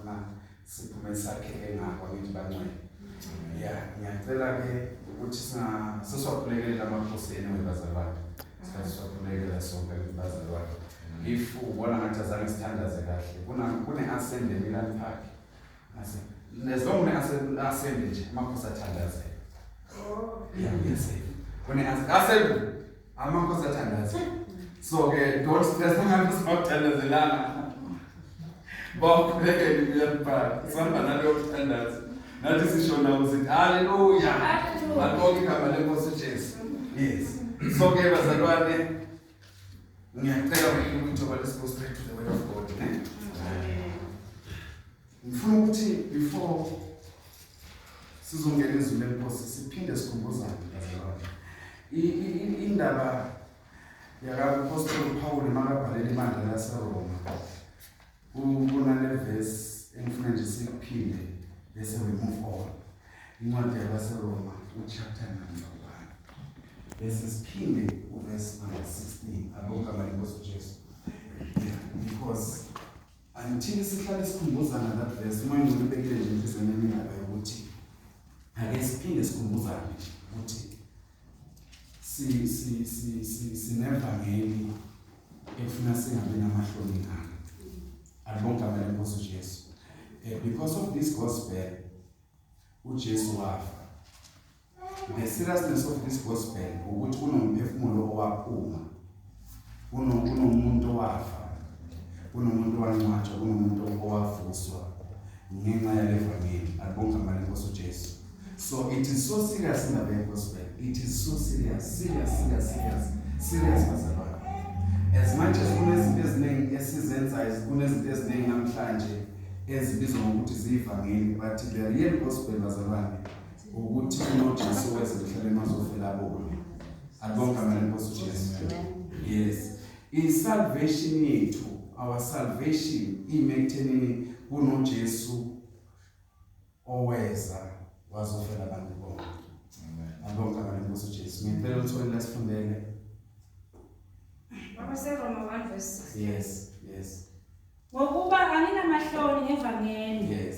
Afuna siphume sakheke ngakho, ngithi bangcwele. Yeah, ngiyacela ke ukuthi singa sesiwakhulekelela amakhosi anyway, bazalwane. Sikhathi siwakhulekela sonke, ngithi bazalwane. If ubona ngathi azange sithandaze kahle, kune assembly eMilan Park. Ase as long kune assembly nje, amakhosi athandaze. Oh. Yeah, yes. Kune assembly, amakhosi athandaze. So ke don't stress ngabe sawuthandazelana. Bawukhulekele eMilan Park. Sihamba naleyo kuthandaza. Nathi sisho nabo sithi haleluya. Hallelujah. Alibonke igama leNkosi uJesu. Yes. So ke bazalwane, ngiyacela ukuthi, let's go straight to the word of God, ne? Ngifuna ukuthi before sizongena ezwini leNkosi siphinde sikhumbuzane, bazalwane. Indaba yaka-Apostle Paul makabhalela ibandla laseRoma. Kunale verse engifuna nje sikuphinde bese we move on. Incwadi yabaseRoma uchapter number 1. Bese siphinde uverse number 16. Abonke lenkosi uJesu. Yeah, because until sihlale sikhumbuzana that verse, umoya ngcwele ubekile nje enhliziyweni yami indaba yokuthi ake siphinde sikhumbuzane nje ukuthi si si si si sinevangeli efuna singabi namahloni ngalo. Alibonke igama lenkosi uJesu. Because of this gospel uJesu wafa. The seriousness of this gospel ukuthi kunomphefumulo owaphuma, kunomuntu owafa, kunomuntu owangcwatshwa, kunomuntu owavuswa ngenxa yalevangeli. Alibonke igama lenkosi uJesu. So it is so serious indaba ye-gospel. It is so serious, serious, serious, serious, serious, bazalwane. As much as kunezinto eziningi esizenzayo, kunezinto eziningi namhlanje ezibizwa ngokuthi ziyivangeli, but the real gospel, bazalwane, ukuthi kunoJesu weza emhlabeni wazofela bona. Alibonke igama lenkosi uJesu. Yes, i-salvation yethu, our salvation ime ekuthenini kunoJesu oweza wazofela abantu bonke. Alibonke igama lenkosi uJesu. Ngicela uthole la sifundele. AbaseRoma 1 verse 6. Yes. Ngokuba anginamahloni ngevangeli.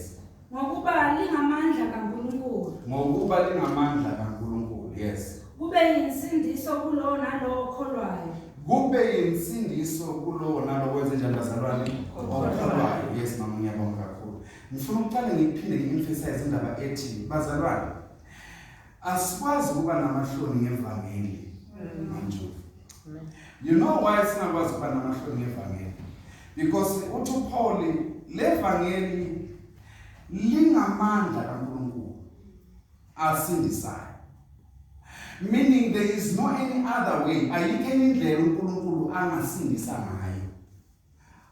Ngokuba lingamandla kaNkulunkulu. Ngokuba lingamandla kaNkulunkulu, yes. Kube yinsindiso kulowo nalowo okholwayo. Kube yinsindiso kulowo nalowo wenze njani, bazalwane? Okholwayo. Yes mama, ngiyabonga kakhulu. Ngifuna ukuqale ngiphinde ngi-emphasize indaba ethi, bazalwane, asikwazi ukuba namahloni ngevangeli manje. You know why singakwazi ukuba namahloni ngevangeli? Because uthi uPaul levangeli lingamandla kaNkulunkulu asindisayo, meaning there is no any other way. Ayikho enye indlela uNkulunkulu angasindisa ngayo.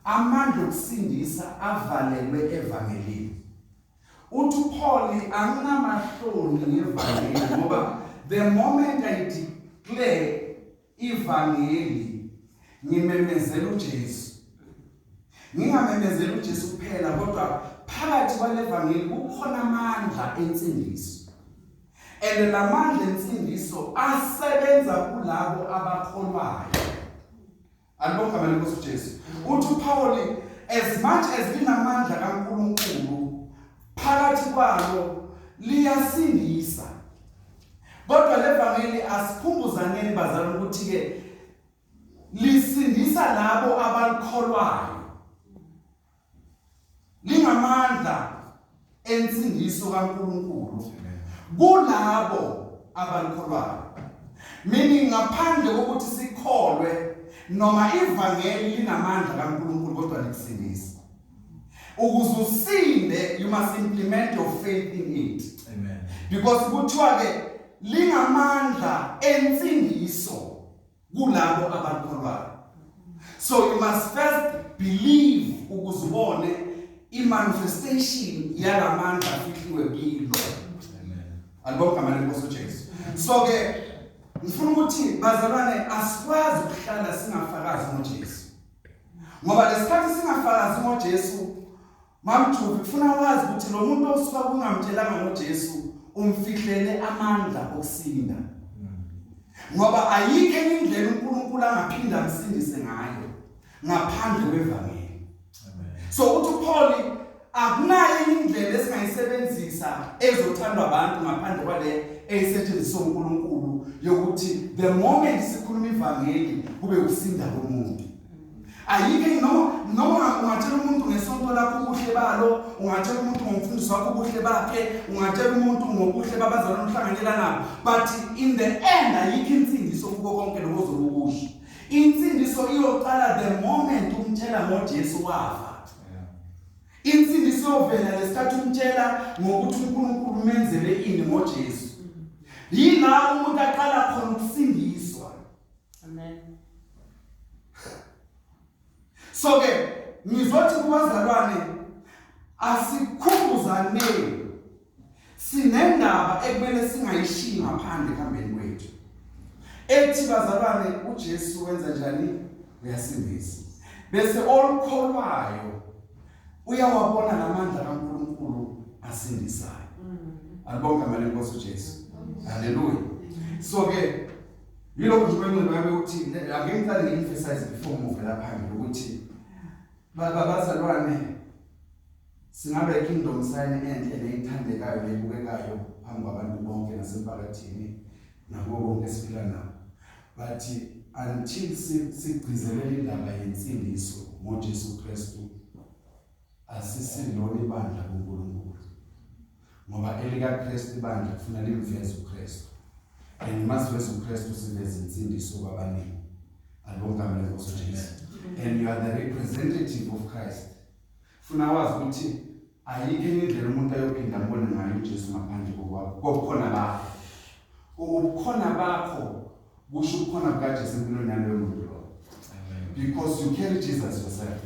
Amandla okusindisa avalelwe evangelini. Uthi uPaul anginamahloni ngevangeli ngoba the moment I declare ivangeli ngimemezela uJesu. Ngingamemezela uJesu kuphela, kodwa phakathi kwalevangeli kukhona amandla ensindiso, and lamandla ensindiso asebenza kulabo abakholwayo. Alibonke igama lenkosi uJesu. Uthi uPaul as much as linamandla kaNkulunkulu phakathi kwalo, liyasindisa, kodwa levangeli, asikhumbuzaneni bazalwane, ukuthi ke lisindisa labo abalikholwayo. Lingamandla ensindiso kaNkulunkulu kulabo abalikholwayo, meaning ngaphandle kokuthi sikholwe, noma ivangeli linamandla kaNkulunkulu kodwa likusindisa, ukuze usinde you must implement your faith in it. Amen. Because kuthiwa ke lingamandla ensindiso kulabo abalikholwayo. So you must first believe ukuze ubone i-manifestation yalamandla afihliwe kilo. Amen. Alibonke igama lenkosi uJesu. So ke ngifuna ukuthi bazalwane, asikwazi ukuhlala singafakazi ngoJesu, ngoba lesikhathi singafakazi ngoJesu, Mamthubi, kufuna wazi ukuthi lo muntu osuka kungamtshelanga ngoJesu umfihlele amandla okusinda, ngoba ayikho enye indlela uNkulunkulu angaphinda amsindise ngayo ngaphandle kwevangeli. Amen. So uthi uPaul akunamahloni. enye indlela esingayisebenzisa ezothandwa abantu ngaphandle kwale eyisetshenziswa uNkulunkulu yokuthi the moment sikhuluma ivangeli kube usinda komuntu. Ayikho noma ungatshela umuntu ngesonto lakho ubuhle balo, ungatshela umuntu ngomfundisi wakho ubuhle bakhe, ungatshela umuntu ngobuhle babazalwane ohlanganyela nabo, but in the end ayikho insindiso kuko konke lokho ozobe ukusho. Insindiso iyoqala the moment umtshela ngoJesu wafa. Insindiso iyovela lesikhathi umtshela ngokuthi uNkulunkulu umenzele ini ngoJesu. Yila umuntu aqala khona ukusindiswa. Amen. So ke ngizothi kubazalwane asikhumbuzaneni sinendaba ekumele singayishiyi ngaphandle ekuhambeni kwethu ethi bazalwane uJesu wenza njani uyasindisa bese olukholwayo uyawabona lamandla kaNkulunkulu asindisayo. Alibonga mali inkosi uJesu. Haleluya. So ke yilokho nje kwenqeba yabe uthi ake ngiqale ngi-emphasize before move la phambili ukuthi bazalwane singabe kingdom sign enhle neyithandekayo nebukekayo phambi kwabantu bonke nasemphakathini nabo bonke esiphila nabo but until sigcizelela indaba yensindiso ngoJesu Kristu asisilona ibandla kuNkulunkulu ngoba elikaKristu ibandla kufuna limveze uKristu and masiveze uKristu siveze insindiso kwabaningi. Alibonga igama lenkosi uJesu. And you are the representative of Christ. Funa wazi ukuthi ayikho enye indlela umuntu ayophinda ambone ngayo uJesu ngaphandle kokwakho kobukhona bakho. Ubukhona bakho kusho ubukhona bukaJesu empilweni yaloyo muntu loyo, because you carry Jesus yourself.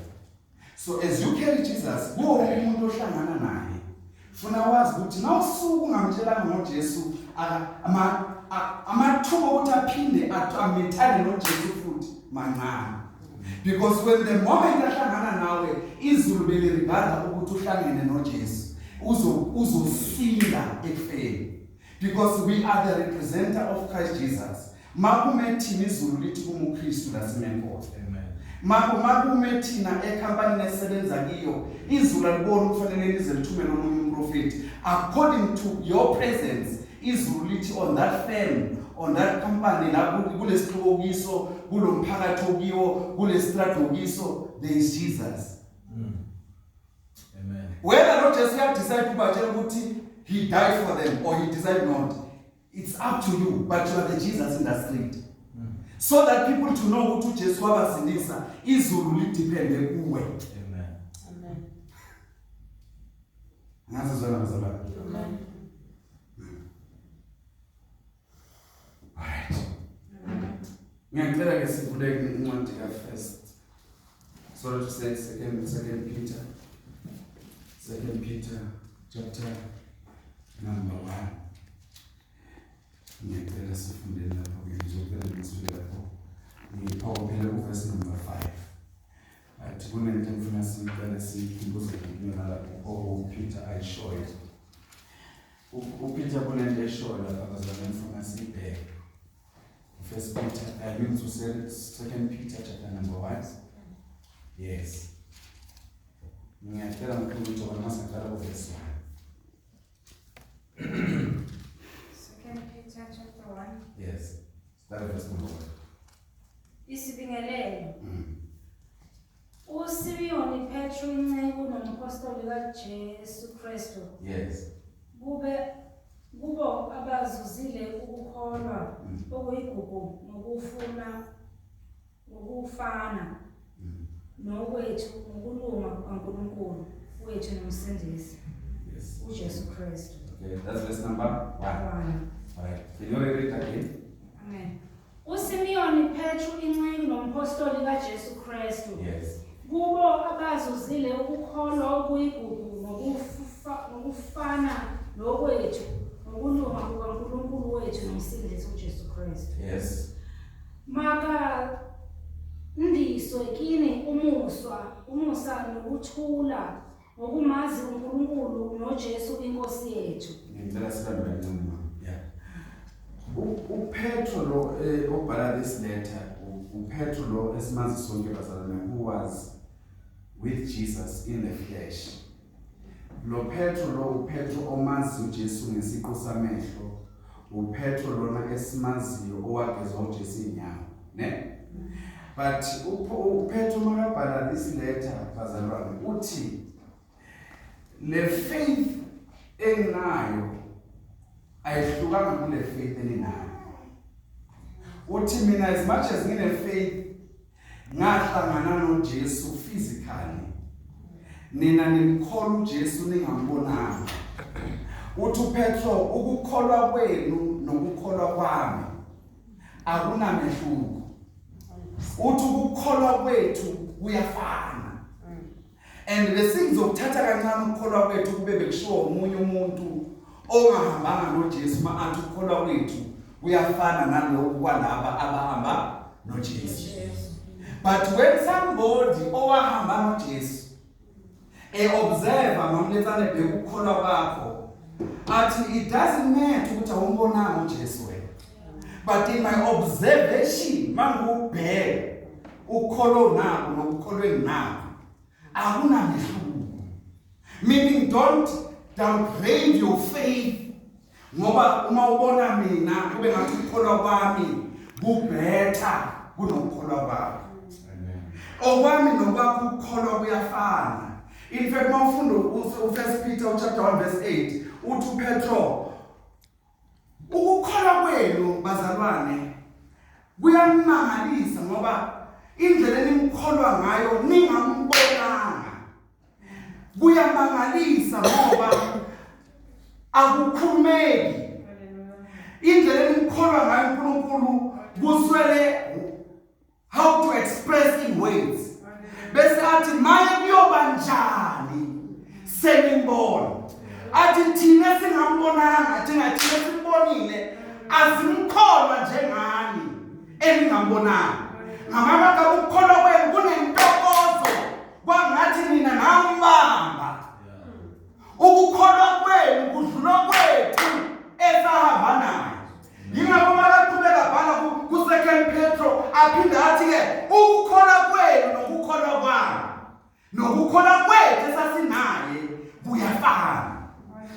So as you carry Jesus, kuwo wonke umuntu ohlangana naye, funa wazi ukuthi nawusuku ungamtshelanga ngoJesu, amathuba okuthi aphinde amithane noJesu futhi mancane, because when the moment ahlangana nawe, izulu beliregarda ukuthi uhlangene noJesu, uzosinda ekufeni, because we are the representative of Christ Jesus. Makume thina, izulu lithi kumuKristu la simekhona. Amen. Makume thina ekhampanini esebenza kiyo, izulu aliboni kufanele lize lithumele omunye umprofeti. According to your presence, izulu lithi on that firm, on that company, la kulesihluko kiso, kulomphakathi okiwo, kulestrado okiso, there is Jesus. Amen. Whether lo Jesu uyadecide ukubatshela ukuthi he died for them or he decide not, it's up to you, but you are the Jesus in that street, so that people to know ukuthi uJesu wabasindisa. Izulu lidepende kuwe. Amen. Amen. Ngazi zona bazalwane. Amen. Alright, ngiyacela ke sivule incwadi ka first, sorry to say, second Peter, second Peter chapter number 1. Ngiyacela sifunde lapho ke. Ngizocela ngisuke lapho ngiphokophele kuverse number 5, but kunento engifuna siyiqale siyikhumbuze kuyona lapho uPeter ayishoyo. UPeter kunento eshoyo lapha bazalwane ngifuna siyibheke. First Peter, I mean to say Second Peter chapter number 1. Yes, ngiyacela mkhulu ukuthi masaqala kuverse 1. Second Peter chapter 1. Yes, start verse number 1. Isibingelelo. USimiyoni Petro inceku nompostoli kaJesu Kristu kube kubo abazuzile ukukholwa okuyigugu nokufuna ngokufana nokwethu ngokulunga kukaNkulunkulu wethu nomsindisi uJesu Kristu. Okay, that's verse number 1. One. All right, can you read it again? Amen. USimiyoni Petro inceku nompostoli kaJesu Kristu kubo abazuzile ukukholwa okuyigugu ngokufana nokwethu ngokulunga kukaNkulunkulu wethu nomsindisi uJesu Kristu. Makandiswe kini umusa nokuthula ngokumazi uNkulunkulu noJesu inkosi yethu. Ngicela sihambe kancane mama. Yeah. UPetro lo obhala this letter, uPetro lo esimazi sonke bazalwane, who was with Jesus in the flesh. Lo Petro lo uPetro omazi uJesu ngesiqu samehlo, uPetro lona esimaziyo owagezwa uJesu inyawo, ne? But uPetro makabhala this letter, bazalwane, uthi le faith enginayo ayihlukanga kule faith eninayo. Uthi mina as much as ngine faith, ngahlangana noJesu physically, nina nimkholwa uJesu ningambonanga. Uthi uPetro, ukukholwa kwenu nokukholwa kwami akunamehluko. Uthi ukukholwa kwethu kuyafana, and besingizokuthatha kancane ukukholwa kwethu kube bekushiwo omunye umuntu ongahambanga noJesu ma athi ukukholwa kwethu kuyafana nalokhu kwalaba abahamba noJesu. But when somebody owahamba noJesu e-observe, mamletsane, bheka ukukholwa kwakho, athi it doesn't matter ukuthi awumbonanga uJesu wena, but in my observation, mangubheka ukholo nako nokukholwe nako akunamehluko, meaning don't downgrade your faith ngoba uma ubona mina kube ngathi ukukholwa kwami ku-better kunokukholwa kwakho. Okwami nokwakho ukukholwa kuyafana. In fact, mawufunda u-First Peter chapter 1 verse 8, uthi uPetro, ukukholwa kwenu bazalwane kuyamangalisa ngoba indlela enimkholwa ngayo ningambonanga kuyamangalisa, ngoba akukhulumeki. Indlela enimkholwa ngayo uNkulunkulu kuswele how to express in words. Bese athi, maye kuyoba njani senimbona? Athi thina singambonanga, thina simbonile, asimkholwa njengani eningambonanga. Ngamanye amagama, ukukholwa kwenu kunentokozo kwangathi nina nambamba. Ukukholwa kwenu kudlula kwethu esahamba naye. Yingakho makaqhubeka bhala ku-Second Petro, aphinde athi-ke ukukholwa kwenu nokukholwa kwami nokukholwa kwethu esasinaye kuyafana.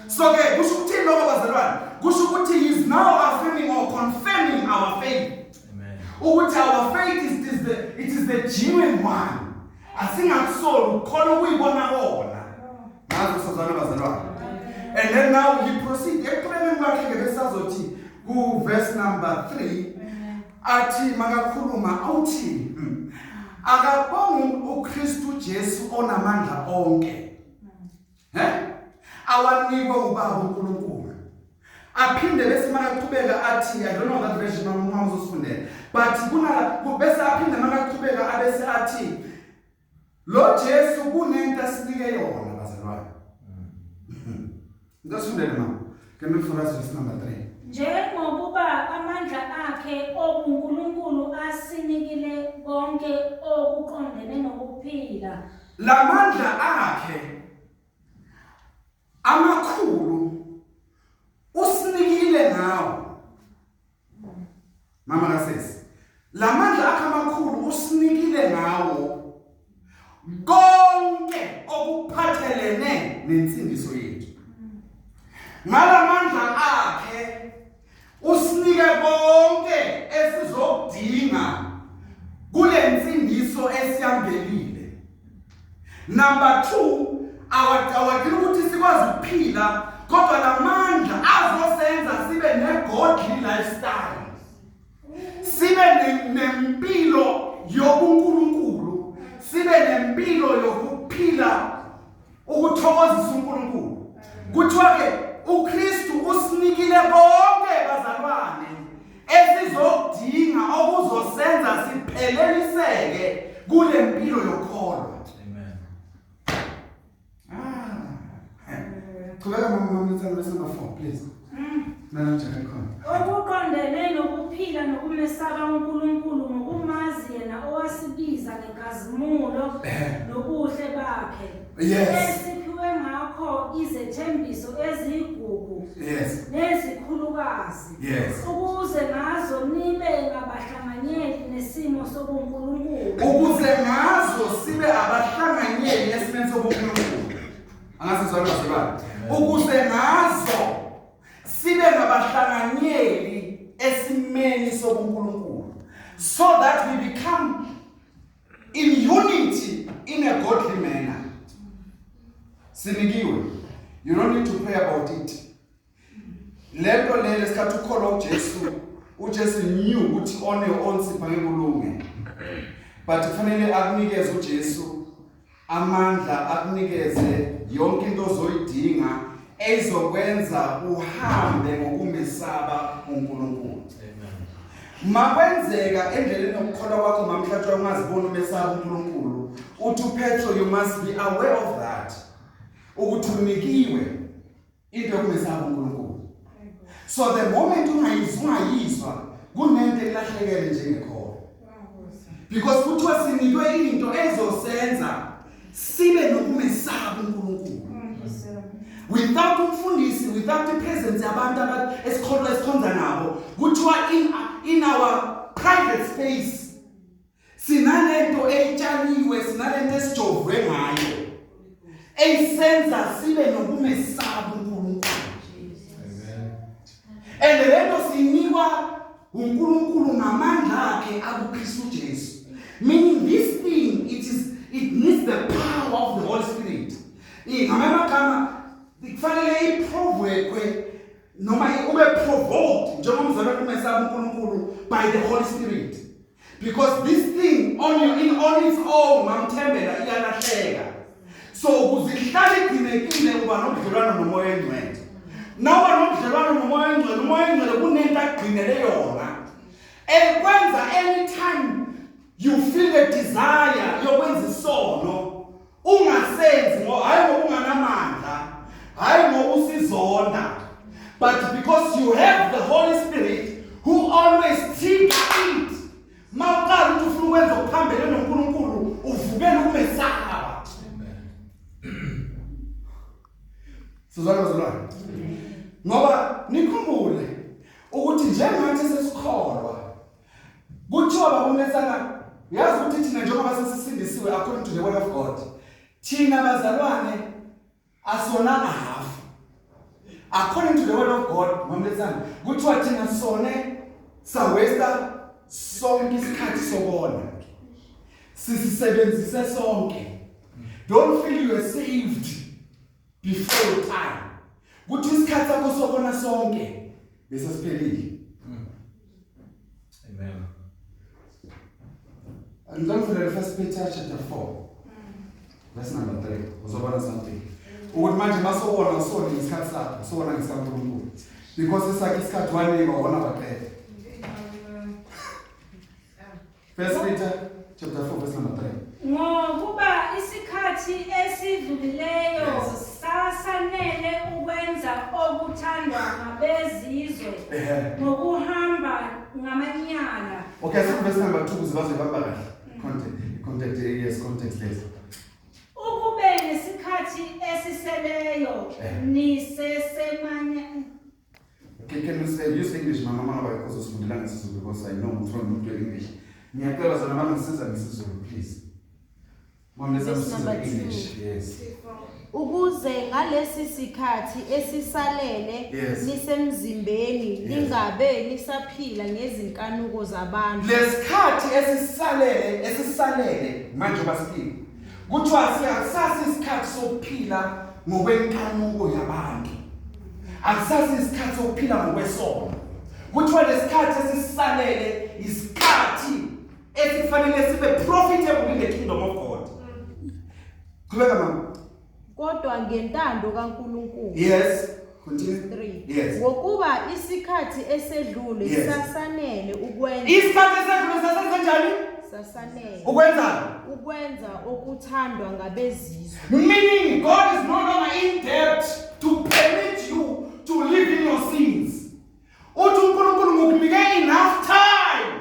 So ke kusho ukuthini lokho, bazalwane? Kusho ukuthi he is now affirming or confirming our faith, ukuthi our faith is the it is the genuine one. Asingakusoli ukukholwa ukuyibona kona ngazo sazwana, bazalwane. And then now he proceed ekuqhubekeni kwakhe ke, besazothi ku verse number 3, athi makakhuluma awuthi, akabonga uKristu Jesu onamandla onke, he, awanikwe ubaba uNkulunkulu. Aphinde bese makaqhubeka athi, I don't know that version, mama uzosifundela, but kuna bese aphinde makaqhubeka abese athi lo Jesu kunento asinike yona, bazalwane. Ngicela mama, can you for us verse number 3? Njengokuba amandla akhe obuNkulunkulu asinikile konke okuqondene nokuphila. Lamandla akhe amakhulu usinikile ngawo, mama kasesi, lamandla akhe amakhulu usinikile ngawo konke okuphathelene nensindiso yethu. Ngalamandla akhe usinike konke esizokudinga kule nsindiso esiyambelile. Number 2, awadinga ukuthi sikwazi ukuphila, kodwa lamandla azosenza sibe ne-godly lifestyle, sibe nempilo yobuNkulunkulu, sibe nempilo yokuphila ukuthokozisa uNkulunkulu. Kuthiwa ke uKristu usinikile konke, bazalwane, esizokudinga okuzosenza sipheleliseke kule mpilo yokukholwa. Amen. Ah, qhubeka mama, mama, verse number 4, please. Nana njani khona? Okuqondene nokuphila nokumesaba uNkulunkulu ngokumazi yena owasibiza ngenkazimulo nobuhle bakhe. Esiphiwe ngakho izethembiso eziyigugu nezikhulukazi. Ukuze ngazo nibe ngabahlanganyeli nesimo sobuNkulunkulu. Ukuze ngazo sibe abahlanganyeli esimeni sobuNkulunkulu. Angasizwana bazalwane. Ukuze ngazo sibe ngabahlanganyeli esimeni sobuNkulunkulu, so that we become in unity in a godly manner. Sinikiwe. You don't need to pray about it. Lento le lesikhathi ukholwa uJesu, uJesu knew ukuthi on your own sipha ngeke ulunge, but kufanele akunikeze uJesu amandla, akunikeze yonke into ozoyidinga ezokwenza uhambe ngokumesaba uNkulunkulu. Makwenzeka endleleni yokukholwa kwakho, mamhlatshwa, ungaziboni umesaba uNkulunkulu, uthi uPetro, you must be aware of that, ukuthi unikiwe into yokumesaba uNkulunkulu. So the moment ungayizwa kunento elahlekele njengekholwa, because kuthiwa sinikwe into ezosenza sibe nokumesaba uNkulunkulu without umfundisi, without the presence yabantu esikholwa esikhonza nabo. Kuthiwa in our private space sinalento etshaliwe, sinalento esijovwe ngayo eyisenza sibe nokumesaba uNkulunkulu. And lento sinikwa uNkulunkulu ngamandla akhe akuKristu Jesu, meaning this thing, it needs the power of the Holy Spirit. Ngamanye amagama, kufanele iprovokwe noma ube provoked njengomzalwane umesaba uNkulunkulu by the Holy Spirit, because this thing on its own, mamthembela, iyalahleka. So ukuze ihlale igcinekile, uba nobudlelwano noMoya oNgcwele. Nawuba nobudlelwano noMoya oNgcwele, uMoya oNgcwele kunento agcinele yona ekwenza anytime you feel the desire yokwenza isono, ungasenzi, ngo hayi ngoba unganamandla, hayi ngoba usizonda, but because you have the Holy Spirit who always trigger it. Mawuqala ukuthi ufuna ukwenza okuphambene noNkulunkulu, uvukela ukumesaba. Sizwana bazalwane? Ngoba nikhumbule ukuthi njengathi sesikholwa, kuthiwa bakumlethana, uyazi ukuthi thina njengoba sesisindisiwe according to the word of God, thina bazalwane asonanga half. According to the word of God, mamlethana, kuthiwa thina sone sawasta sonke isikhathi sokona, sisisebenzise sonke. Don't feel you are saved before your time. Kuthi isikhathi sakho sokona sonke bese siphelile. Amen. Ngizofunda First Peter chapter 4 verse number 3, uzobona something, ukuthi manje masowona usone ngesikhathi sakho, sowona ngesikaNkulunkulu, because esakhe isikhathi wanikwa wona waqeda. First Peter chapter 4 verse number 3. Ngokuba isikhathi esidlulileyo sasanele ukwenza okuthandwa ngabezizwe ngokuhamba ngamanyala. Okay, so verse number 2 ukuze bazoyibamba kahle content, yes, context lezi. Ukube ngesikhathi esiseleyo nisesemanya. Okay, can you say use English, mama, mama, uzosifundela ngesiZulu, because I know ngithanda umuntu we-English. Ngiyacela zona bangisiza ngesiZulu, please. Mama, let's Verse number English. Yes. Ukuze ngalesi sikhathi esisalele nisemzimbeni ningabe nisaphila ngezinkanuko zabantu. Lesikhathi esisalele manje basiphila. Kuthiwa siyakusasa isikhathi sokuphila ngokwenkanuko yabantu. Akusasi isikhathi sokuphila ngokwesono. Kuthiwa lesikhathi esisalele isikhathi esifanele sibe profitable in the kingdom of God. Qhubeka, mama. Kodwa ngentando kaNkulunkulu. Yes. Continue. 3. Yes. Ngokuba isikhathi esedlule sasanele ukwenza Isikhathi esedlule sasenze njani? Sasanele Ukwenzani? Ukwenza okuthandwa ngabezizwe. Meaning God is no longer in debt to permit you to live in your sins. Uthi uNkulunkulu ngokunike enough time.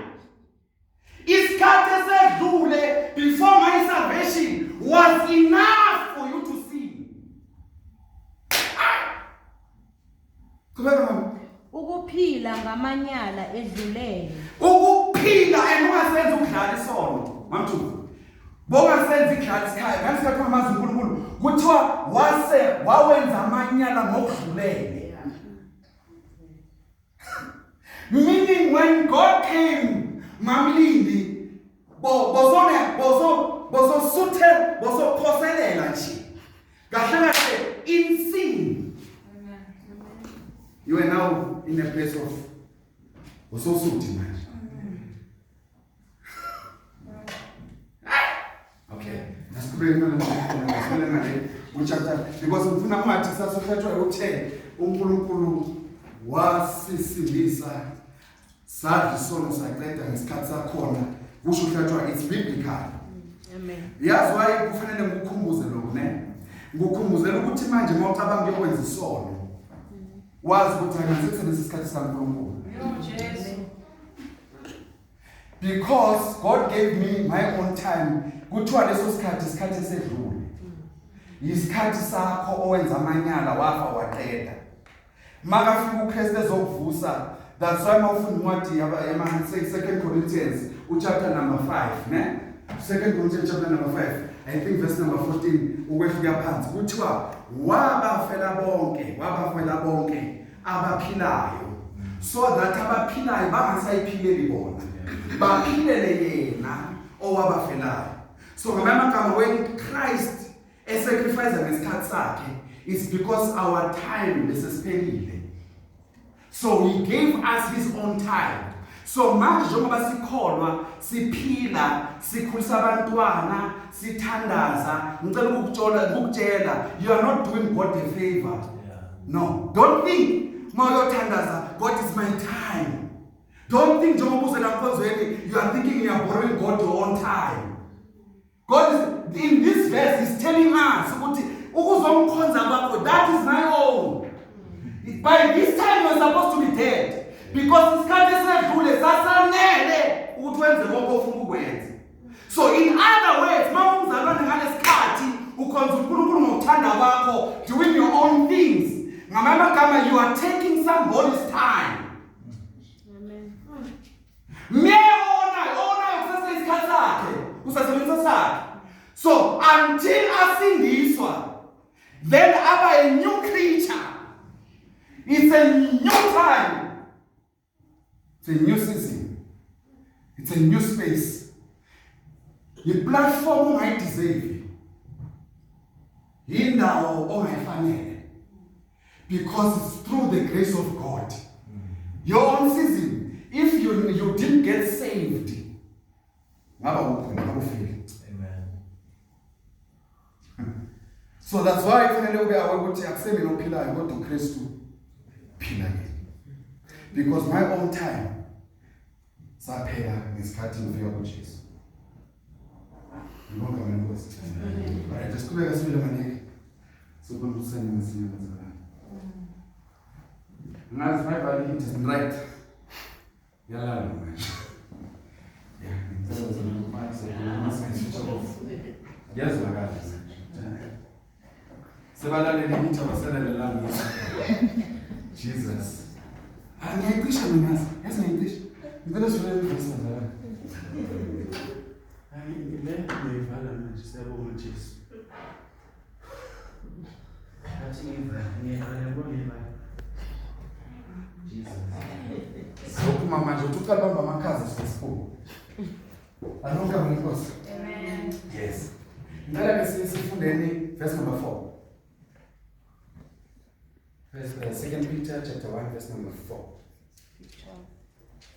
Isikhathi esedlule before my salvation was enough for you to sin. Ah! Qhubeka, mama. Ukuphila ngamanyala edlulele. Ukuphila and ungasenza ukudlala isono. Mamthu. Bongasenza idlala isikhaya ngalesikhathi ungamazi uNkulunkulu kuthiwa wase wawenza amanyala ngokudlulele. Meaning when God came, Mamlindi, bo bozone bozo bozosuthe bozophoselela nje. Kahle kahle in sin. You are now in a place of usosuthi manje. Okay. Nasikhuleke ngale ngale ku-chapter because ngifuna ungathi sasuhlatshwa uthe uNkulunkulu wasisindisa sadla isono saqeda ngesikhathi sakhona kusho uhlatshwa it's biblical. Amen. Yazi why kufanele ngikukhumbuze lokho ne? Ngikukhumbuzela ukuthi manje uma ucabanga ukwenza isono wazi ukuthi angasebenzisa isikhathi sikaNkulunkulu. Jesu. Because God gave me my own time. Kuthiwa leso sikhathi isikhathi esedlule. Isikhathi sakho owenza amanyala wafa waqeda. Makafika uKristu ezokuvusa. That's why mawufunda incwadi yama 2 Corinthians uchapter number 5, ne? 2 Corinthians chapter number 5, I think verse number 14 ukwehluka phansi. Kuthiwa wabafela bonke, wabafela bonke abaphilayo. So that abaphilayo bangasayiphileli bona. Baphilele yena owabafelayo. So ngamanye amagama when Christ esacrifice ngesikhathi sakhe it's because our time besesiphelile. So he gave us his own time. So manje njengoba sikholwa siphila sikhulisa abantwana sithandaza ngicela ukukutshela you are not doing God a favor. No, don't think mawuyothandaza God is my time. Don't think njengoba uze la nkonzweni you are thinking you are borrowing God your own time. God is in this verse is telling us ukuthi ukuzomkhonza kwakho that is my own. By this time you are supposed to be dead because isikhathi esedlule sasanele ukuthi wenze konke ofuna ukwenza. So in other words, uma umzalwane ngalesikhathi ukhonza uNkulunkulu ngokuthanda kwakho doing your own things. Ngamanye amagama you are taking somebody's time. Amen. Myeke onayo kusase isikhathi sakhe, usasebenzisa sakhe. So until asindiswa then aba a new creature. It's a new time. It's a new season. It's a new space. Yi-platform ongayideserve. Yindawo ongayifanele. Because it's through the grace of God. Your own season, if you didn't get saved, ngaba ukhona ngaba ufile. Amen. So that's why kufanele ube aware ukuthi akusemi nophilayo kodwa uKristu phila kimi. Because my own time saphela ngesikhathi ngifika kuJesu. Ngibonga mina Nkosi. Alright, asiqhubeke sibile maneke. Sobona usene masinya bazalwane. Ngazi my it is right. Yalala manje. Yeah, ngicela bazalwane manje sokhuluma switch off. Ngiyazwakala manje. Sebalalele ngithi abasalalelanga. Jesus. Ah, ngiyayicisha mina yazi. Yazi ngiyayicisha. Ngicela sivule ivesi bazalwane. Hayi le ngiyivala manje siyabonga Jesu. Athi ngiyivala ngiyivala yabo ngiyivala. Jesus. Sizophuma manje uthi uqala bamba amakhaza sesifuba. Alonke mina Nkosi. Amen. Yes. Ngicela ke sifundeni verse number 4. Verse 2 Peter chapter 1 verse number 4.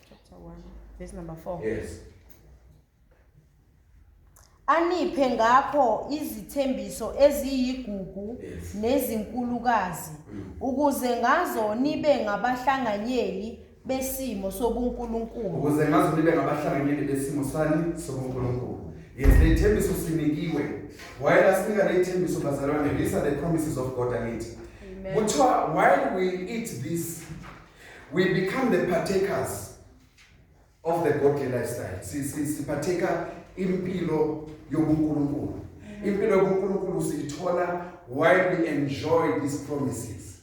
Chapter 1 verse number 4. Yes. Aniphe ngakho izithembiso eziyigugu Yes. nezinkulukazi ukuze ngazo nibe ngabahlanganyeli besimo sobuNkulunkulu. Ukuze ngazo nibe ngabahlanganyeli besimo sani sobuNkulunkulu. Yes, le thembiso sinikiwe. While asinika le thembiso bazalwane, these are the promises of God angithi. Amen. Kuthiwa while we eat this we become the partakers of the godly lifestyle. Sipartaka impilo yobuNkulunkulu. Impilo yobuNkulunkulu siyithola while we enjoy these promises.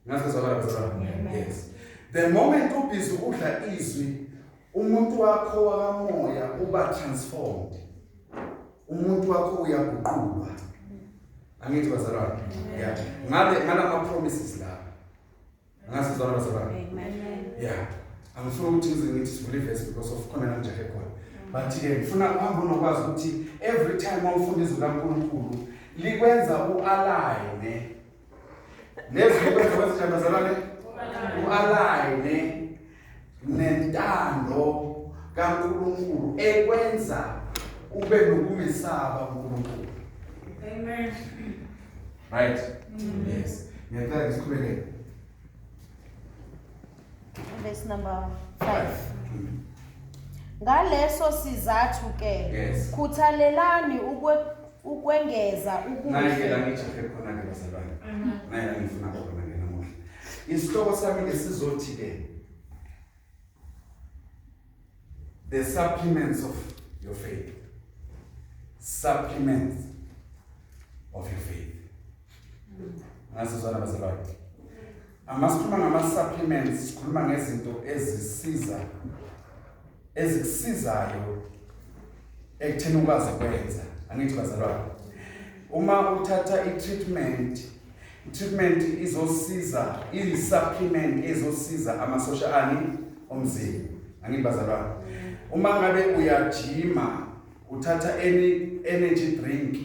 Ngaze zwakala bazalwane? Yes. The moment ubhizi udla izwi Umuntu wakho wakamoya uba transformed. Umuntu wakho uyaguqulwa. Angithi bazalwane? Yeah. Ngale ngalama promises la. Angasizwana bazalwane? Amen. Yeah. Angifuni ukuthi ngize ngithi sivule ivesi because of khona la ngijahe khona. But ke ngifuna uhambe unokwazi ukuthi every time mawufunda izwi laNkulunkulu likwenza ualign. Lezi likwenza kwenza bazalwane? Ualign nentando kaNkulunkulu ekwenza ube nokumesaba uNkulunkulu. Amen. Right? Yes. Ngiyacela ngisikhuleke. Verse number 5. Ngaleso sizathu ke Yes. khuthalelani ukwengeza Naye ke la ubuhle. ngijahe khona ke bazalwane. Naye la ngifuna khona ke namuhla. Isihloko sami ke sizothi ke the supplements of your faith. Supplements of your faith. Ngasizwana bazalwane. Amasikhuluma ngama supplements sikhuluma ngezinto ezisiza ezikusizayo ekutheni ukwazi ukwenza. Angithi bazalwane. Uma uthatha i-treatment, i-treatment izosiza, iyi-supplement ezosiza amasosha ani omzimba. Angithi bazalwane. Uma ngabe uyajima uthatha any energy drink,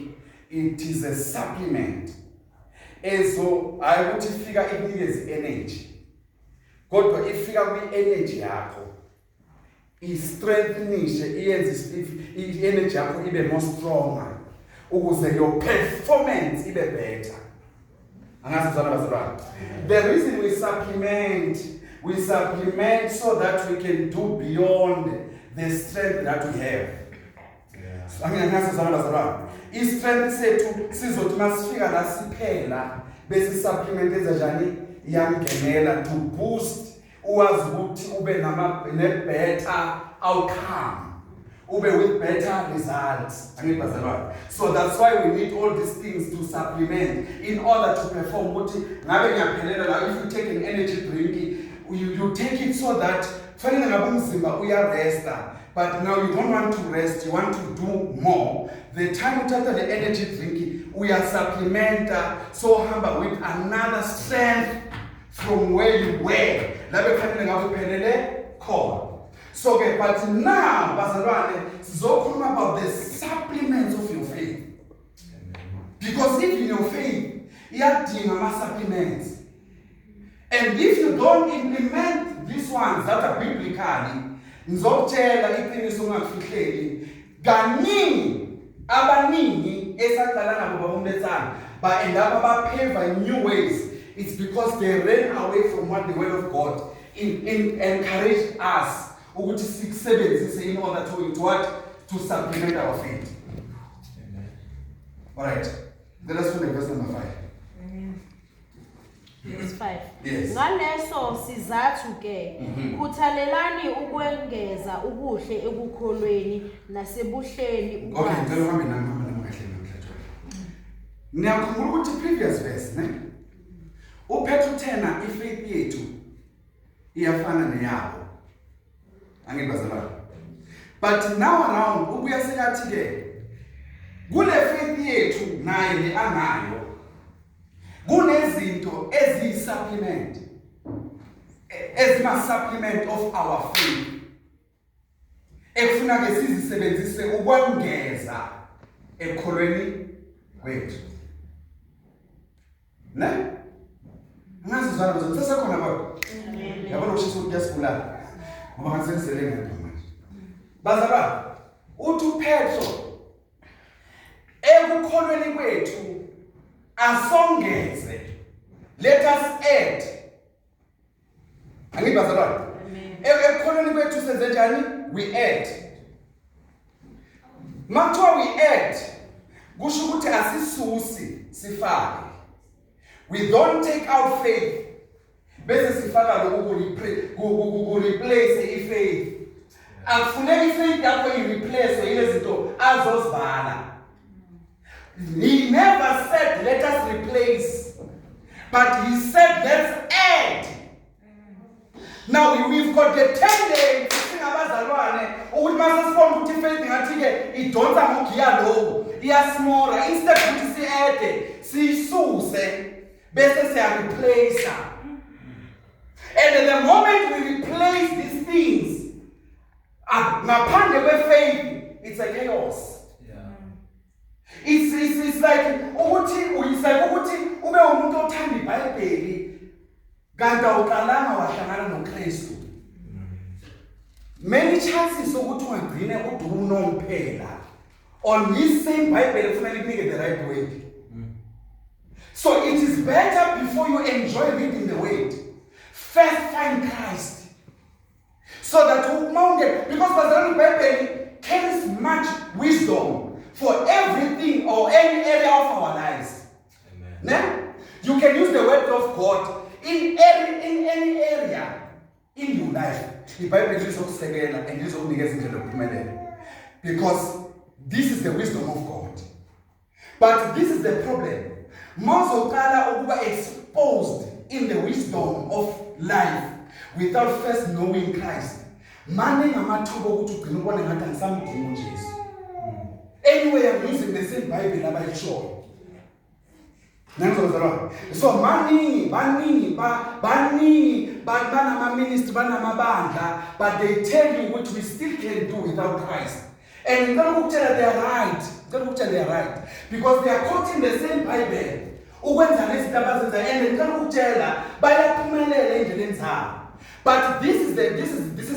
it is a supplement ezo hayi ukuthi ifika ikunikeze energy, kodwa ifika kwi-energy yakho i-strengthenishe, iyenze i-energy yakho ibe more stronger ukuze your performance ibe better. Angasizwana bazalwane? The reason we supplement, we supplement so that we can do beyond the strength that we have. Angasizwana bazalwane? I-strength sethu sizothi masifika la siphela bese supplement enza njani, iyangenela to boost, uwazi ukuthi ube nama ne better outcome, ube with better results. Angithi bazalwane? So that's why we need all these things to supplement in order to perform. Ukuthi ngabe ngiyaphelela la, if you take an energy drink, you take it so that fanele ngabe umzimba uyaresta, but now you don't want to rest, you want to do more. The time uthatha the energy drink, uyasupplementa, so hamba with another strength from where you were la bekufanele ngabe uphelele khona. So ke, but now bazalwane, sizokhuluma about the supplements of your faith, because even your faith iyadinga ama-supplements, and if you don't implement these ones that are biblically, ngizokutshela iqiniso ungakufihleli, kaningi abaningi esaqala nabo babumletsana ba end up bapave new ways. It's because they ran away from what the word of God in encouraged us ukuthi sikusebenzise in order to what? To supplement our faith. Amen. All right, let us read verse number 5. Verse 5. Yes. Ngaleso sizathu ke khuthalelani ukwengeza ubuhle ekukholweni nasebuhleni Okay, ngicela ukwazi. uhambe nami, hamba nami kahle namhlanje. Niyakhumbula ukuthi previous verse, ne? uPetru thena ifaith yethu iyafana neyabo. Angithi bazalwane? But now around ubuya sekathi ke kule faith yethu naye le anayo kunezinto eziyi-supplement, ezima supplement of our faith ekufuna ke sizisebenzise ukwengeza ekukholweni kwethu, ne? Ngazizwana bazalwane, sesekhona kodwa yabona ukushisa ukuthi kuyasibulala ngoba ngathi sengisele ngedwa manje. Bazalwane, uthi uPetro ekukholweni kwethu asongeze, let us add. Angithi bazalwane, ekukholweni kwethu senze njani? We add. Makuthiwa we add, kusho ukuthi asisusi sifake. We don't take out faith bese sifaka lokhu ku-replace i-faith. Akufuneki i-faith yakho i-replace yile zinto azozibala. He never said let us replace, but he said let's add. Now we've got the tendency singabazalwane ukuthi mase sibona ukuthi ifaith ngathi ke idonsa ngogiya loku iyasimora, instead ukuthi si-adde, siyisuse bese siya-replace. And the moment we replace these things, ah, ngaphandle kwe-faith, it's a chaos. It's like ukuthi ube umuntu othanda iBhayibheli kanti awuqalanga wahlangana noKristu. Many chances ukuthi ungagcine udunomphela on this same Bible kufanele ikunike the right word. So it is better, before you enjoy reading the word, first find Christ. So that uma unge, because bazalwane, iBhayibheli carries much wisdom for everything or any area of our lives. Amen. Ne? You can use the word of God in any area in your life. IBhayibheli lizokusekela and lizokunikeza indlela yokuphumelela. Because this is the wisdom of God. But this is the problem. Mawuzoqala ukuba exposed in the wisdom of life without first knowing Christ, maningi amathuba okuthi ugcine ubone ngathi angisamdingi uJesu. Anyway, I'm using the same Bible abayishoyo. Nangizozalwa. So maningi, baningi, baningi banama ministry, banamabandla, but they tell you what we still can do without Christ. And ngicela ukukutshela, they are right. Ngicela ukukutshela, they are right because they are quoting the same Bible. Ukwenza lezinto abazenza, and ngicela ukukutshela, bayaphumelela endleleni zabo. But this is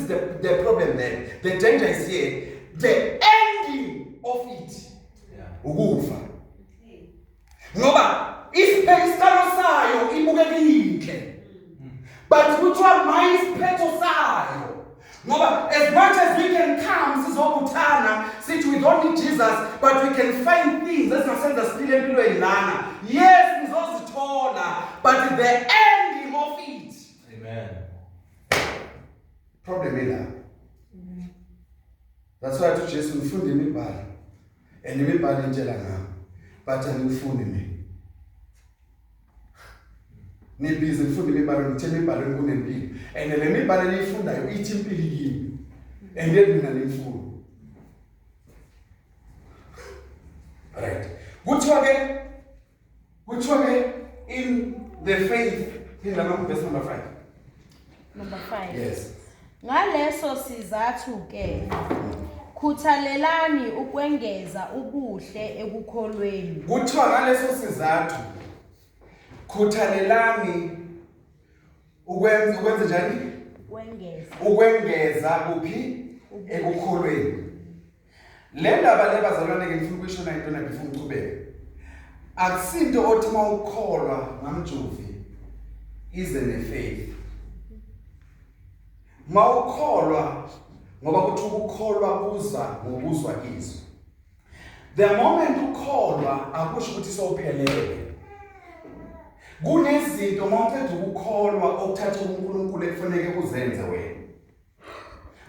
the problem then. The danger is here. The ending of it ukufa. Ngoba isiqalo sayo ibukeka inhle. But kuthiwa maye isiphetho sayo. Ngoba as much as we can come sizobuthana sithi we don't need Jesus, but we can find things ezingasenza siphile empilweni lana. Yes, nizozithola, but the ending of it, Amen. Problem ila. That's why uthi Jesu, "Ngifunde imibhalo and imibhalo intshela ngami, but angifuni mina." Nibhizi nifunda imibhalo, ngithe imibhalo kunempilo, and le mibhalo eniyifundayo ithi impilo kimi, and yet mina ningifuni. Right, kuthiwa ke in the faith, phinda verse number 5. Number 5. Yes. Ngaleso sizathu ke khuthalelani ukwengeza ubuhle ekukholweni. Kuthiwa ngaleso sizathu khuthalelani ukwenza njani? Ukwengeza. Ukwengeza kuphi? Ekukholweni. Le ndaba le, bazalwane, ke ngifuna ukuyisho nayo intona before ngichubeke. Akusinto othi mawukholwa ngamjovi ize nefaith. Mawukholwa, ngoba kuthi ukukholwa kuza ngokuzwa izwi. The moment ukholwa, akusho ukuthi sowuphelele. Kunezinto mawuqeda ukukholwa okuthatha uNkulunkulu ekufanele uzenze wena.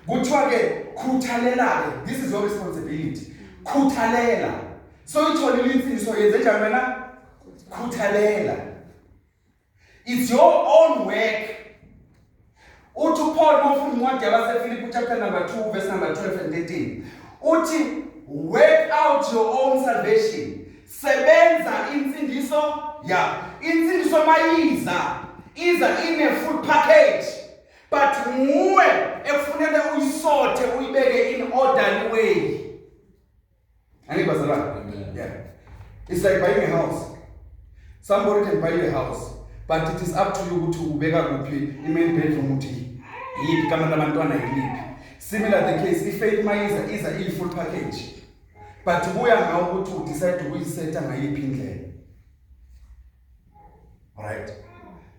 Kuthiwa ke khuthalela ke, this is your responsibility. Khuthalela. So itholile insindiso, yenze njani wena? Khuthalela. It's your own work. Uthi uPaul mawufunda incwadi yabaseFilipi chapter number 2 verse number 12 and 13, uthi work out your own salvation. Sebenza insindiso ya. Insindiso mayiza, iza in a full package. But nguwe ekufuneka uyisorte, uyibeke in orderly way. Angithi bazalwane? Amen. Yeah. It's like buying a house. Somebody can buy you a house, but it is up to you ukuthi ubeka kuphi i-main bedroom, uthi yiphi, kamera labantwana yiliphi. Similar the case, i-faith mayiza iza iyi-full package. But kuya ngawe ukuthi udecide ukuyisetha ngayiphi indlela. Alright.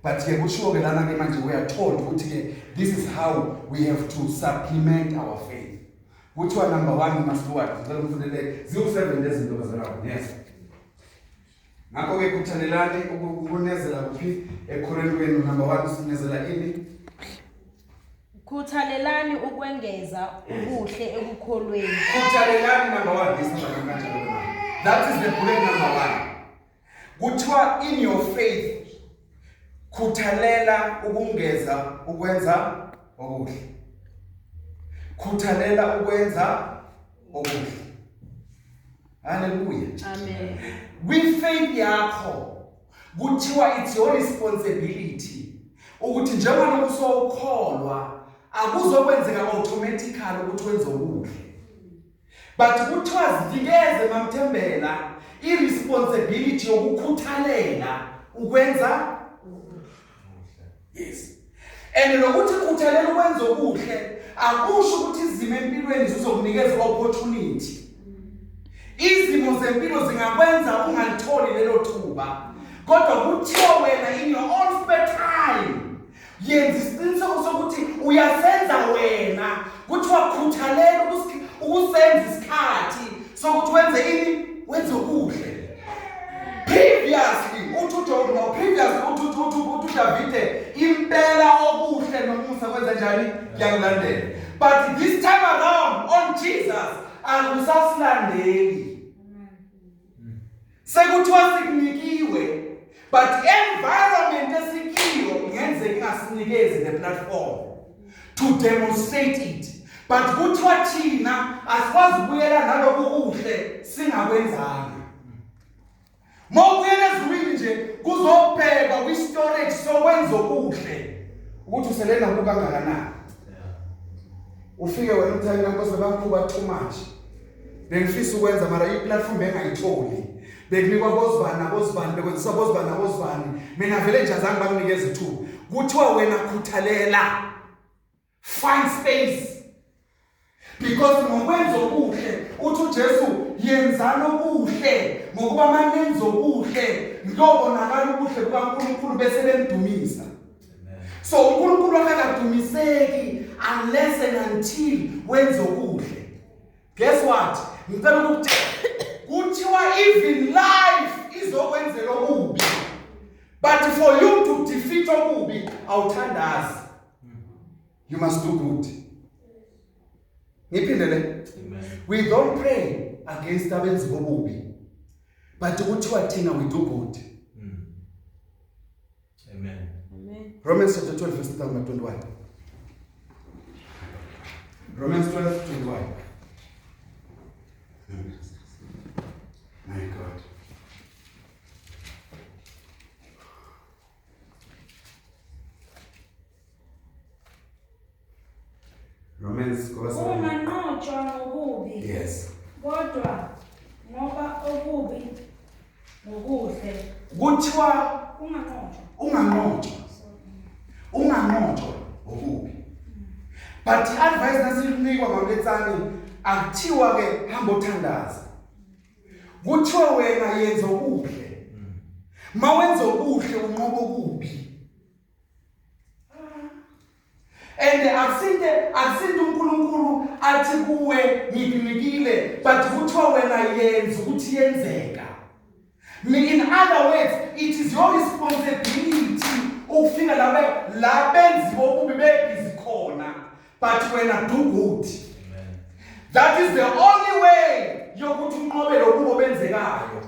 But ke kushiwo ke lana ke manje, we are told ukuthi ke this is how we have to supplement our faith. Kuthiwa number 1, we must do what? Ngicela ngifundele ziwu-7 lezinto, bazalwane. Yes. Ngakho ke khuthalelani ukunezela kuphi ekukholweni kwenu. Number 1, sinezela ini? Khuthalelani ukwengeza ubuhle ekukholweni. Khuthalelani number 1, this number kanjalo ke. That is the bullet number 1. Kuthiwa in your faith khuthalela ukungeza ukwenza. Okuhle. Khuthalela ukwenza okuhle. Hallelujah. Amen. Kwi faith yakho kuthiwa it's your responsibility ukuthi njengoba usokholwa akuzokwenzeka automatically ukuthi wenze okuhle. But kuthiwa zinikeze mamthembela i-responsibility yokukhuthalela ukwenza. Yes. And lokuthi khuthalela ukwenza okuhle akusho ukuthi izimo empilweni zizokunikeza opportunity. Izimo zempilo zingakwenza ungalitholi lelo thuba. Kodwa kuthiwa wena in your own spare time yenza isiqiniseko sokuthi uyasenza wena. Kuthiwa khuthalela ukusenza isikhathi sokuthi wenze ini? Wenze okuhle. Previously uthi uJob no previously uthi uDavide impela okuhle nomusa kwenza njani? Kuyakulandela. But this time around on Jesus akusasilandeli. Sekuthiwa sikunikiwe but environment esikiyo ingenzeka ingasinikezi the platform to demonstrate it. But kuthiwa thina asikwazi ukubuyela naloku kuhle singakwenzanga. Mawubuyela ezulwini nje kuzobhekwa kwi-storage sokwenza okuhle ukuthi usele nako kangakanani. Ufike wena uthi hayi Nkosi bamkhuba too much. Bengifisa ukwenza mara i-platform bengayitholi. Bekunikwa bozibani nabozibani bekwenziswa bozibani nabozibani. Mina vele nje azange banginikeze ithuba. Kuthiwa wena khuthalela. Find space. Because ngokwenza okuhle uthi uJesu yenzani okuhle ngokuba manenza okuhle ngiyobonakala ubuhle bukaNkulunkulu bese bemdumisa. So uNkulunkulu akakadumiseki unless and until wenza okuhle. Guess what? Ngicela ukukutshela kuthiwa even life izokwenzela okubi. But for you to defeat okubi awuthandazi. You must do good. Ngiphinde le. Amen. We don't pray against abenzi bobubi. But kuthiwa thina we do good. Amen. Amen. Romans chapter 12 verse number 21. Romans 12 21. My God. Romans goes Unganqotshwa ngokubi. Yes. Kodwa ngoba okubi ngokuhle. Kuthiwa unganqotshwa. Unganqotshwa. Unganqotshwa ngokubi. But advice nasinikwa ngoletsani akuthiwa ke hamba othandaza. Kuthiwa wena yenza okuhle. Mawenza okuhle unqoba okubi. And akusinte uNkulunkulu athi kuwe ngikunikile but kuthiwa wena yenza ukuthi yenzeka. In other words, it is your responsibility ukufika la benzi bobubi bebhizi khona but wena do good. Amen. That is the only way yokuthi unqobe lobubo benzekayo.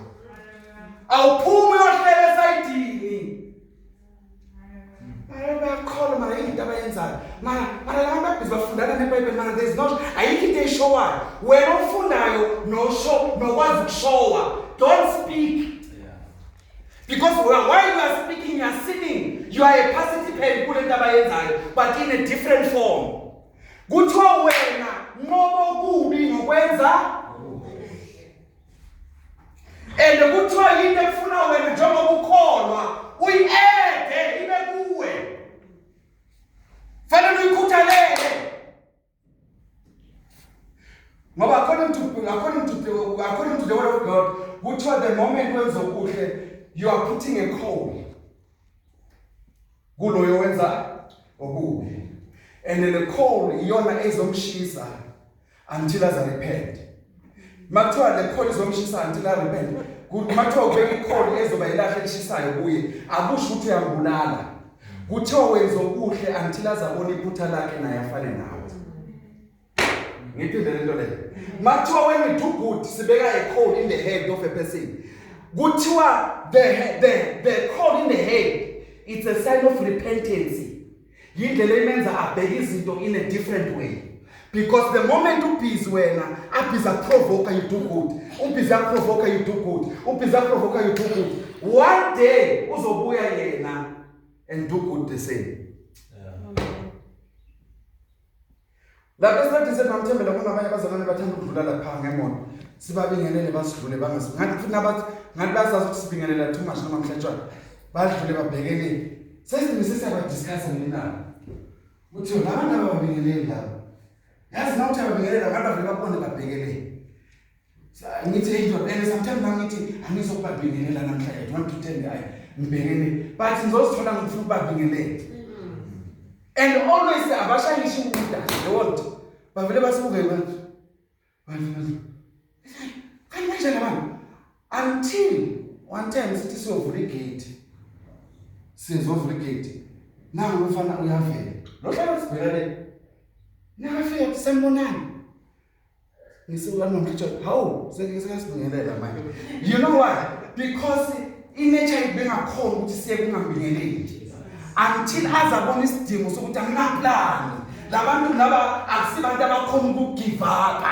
Awuphumi uyohlela esayidini. Mara bayakholwa mara yini into abayenzayo? Mara laba babhizi bafundana neBhayibheli mara there is no ayikho into eyishowayo. Wena ofundayo nosho nokwazi ukushowa. Don't speak. Because while you are speaking, you are sinning. You are a participant kule nto abayenzayo, but in a different form. Kuthiwa wena nqoba okubi ngokwenza. And kuthiwa yinto efuna wena njengoba ukholwa uyi-ede ibe kuwe. Fanele uyikhuthalele. Ngoba according to the word of God, kuthiwa the moment wenza okuhle, you are putting a coal kuloyo wenza okubi. And the coal iyona ezomshisa until aze repent. Makuthiwa le coal izomshisa until a repent. Makuthiwa ubeka i-coal ezoba ilahle elishisayo kuye, akusho ukuthi uyambulala. Kuthiwa wenza okuhle until azabona iphutha lakhe naye afane nawe. Ngiphinde lento leyo. Makuthiwa when we do good sibeka a coal in the head of a person. Kuthiwa the coal in the head, it's a sign of repentance. Yindlela emenza abheke izinto in a different way. Because the moment ubhizi wena, abhizi akuprovoka, you do good. Ubhizi akuprovoka, you do good. Ubhizi akuprovoka, you do good. One day uzobuya yena and do good the same. Lapho esikhathi seMamthembela kunabanye abazalwane bathanda ukudlula lapha ngemoto. Sibabingelele basidlule bangasi. Ngathi futhi nabathi ngathi basazi ukuthi sibingelela too much noma mhlatshwana. Badlule babhekele. Sesimise siyabadiscussa mina. Uthi laba laba babingeleli laba. Yazi na uthi ababingelela ngathi bavele babone babhekele. Ngithi hey ndoda and sometimes nami ngithi angizokubabingelela namhlanje. I want to tell you I ngibhekene but ngizozithola ngifuna ukubabingelela. And always abashayi ngisho ukuda they won't. Bavele basibuke manje. Bavele. Kanti manje labantu until one time sithi siyovula igate. Sizovula igate. Nangu umfana uyavela. Lo hlala sibheka le. Nakafika sanibonani. Ngisuka nomhlitsho hawu sekasibingelela manje. You know why? Because inature ibingakhona ukuthi siye kungambingeleli. Until azabona isidingo sokuthi anginaplani. Labantu laba akusibantu abakhona ukugive up.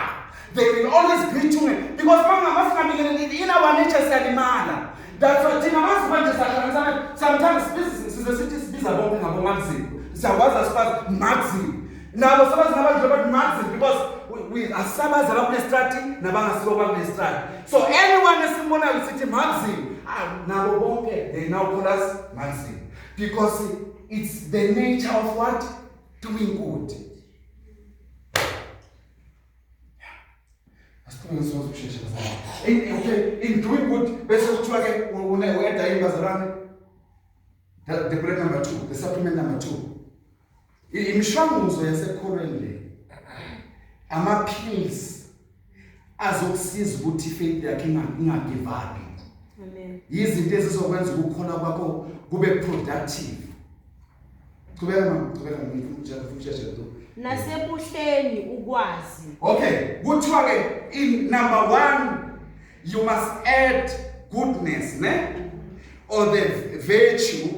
They will always greet you because mangabingeleli in our nature siyalimala. That's why thina mazi manje sahlanganisana sometimes size sithi sibiza bonke ngabo Maxim. Siyakwazi asifaki Maxim. Nabo sabazi nabadlula bathi Maxim because we asabazi abakule strati nabangasibo bakule strati. So anyone esimbonayo sithi Maxim, nabo bonke they now call us Maxim because it's the nature of what? Doing good. Asiqhubeke sonke ukushesha bazalwane. Okay, in doing good bese kuthiwa ke une-eda yini bazalwane? The bullet number 2, the supplement number 2. Imishwanguzo yasekholweni le. Ama pills azokusiza ukuthi faith yakhe ingagive up. Amen. Izinto ezizokwenza ukukholwa kwakho kube productive. Qhubeka mama, qhubeka ngifuna ukushesha lo. Nasebuhleni ukwazi. Okay, kuthiwa ke in number 1 you must add goodness, ne? Or the virtue.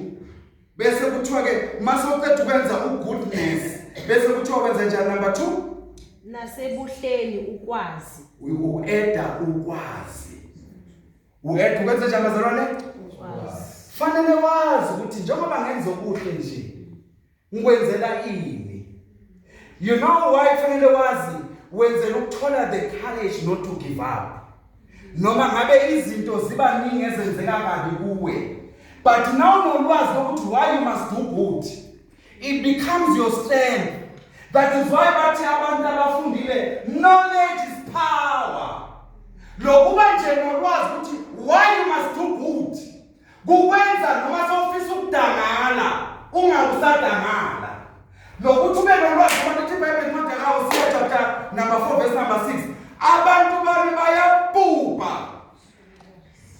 Bese kuthiwa ke masewuqeda ukwenza ugoodness, bese kuthiwa wenza njani number 2? Nasebuhleni ukwazi. U-eda ukwazi. U-eda ukwenza njani bazalwane? Ukwazi. Fanele wazi ukuthi njengoba ngenza okuhle nje ngikwenzela ini. You know why fanele wazi? Wenzela ukuthola the courage not to give up. Noma ngabe izinto ziba ningi ezenzeka kabi kuwe, but now unolwazi lokuthi why you must do good. It becomes your strength. That is why bathi abantu abafundile knowledge is power. Lokuba nje nolwazi ukuthi why you must do good kukwenza noma sewufisa ukudangala ungakusadangala. Lokuthi ube nolwazi abantu iBhayibheli incwadi kaHosea chapter number 4 verse number 6 abantu bami bayabhubha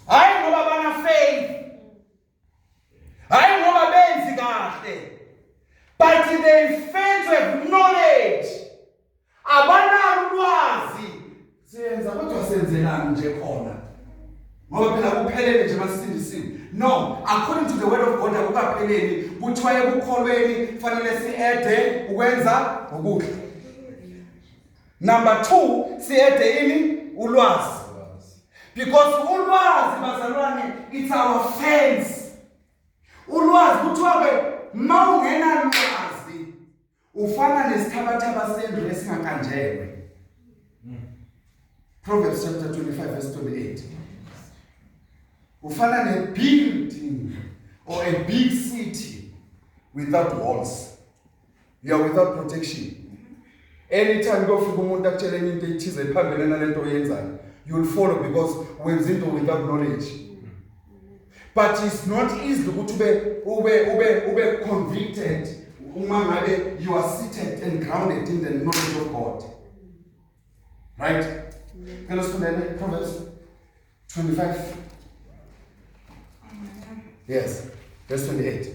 hayi ngoba bana faith, hayi ngoba benzi kahle, but they fail to have knowledge. Abanalo ulwazi. Siyenza kodwa senzelani nje khona? Ngoba phela kuphelele nje masisindisiwe. No, according to the word of God akukapheleli. Kuthiwa ekukholweni fanele si-ede ukwenza okuhle. Number 2, si-ede ini? Ulwazi. Because ulwazi bazalwane it's our fence. Ulwazi kuthiwa ke mawungenalwazi ufana nesithabathaba sendlu esingakanjelwe. Proverbs chapter 25 verse 28. Ufana ne building or a big city without walls. You are without protection. Anytime kuyofika umuntu akutshele enye into ethize ephambene nalento oyenzayo, you'll follow because wenza into without knowledge. But it's not easy ukuthi ube convicted uma ngabe you are seated and grounded in the knowledge of God. Right? Cela sifundele Proverbs 25. Yes, verse 28.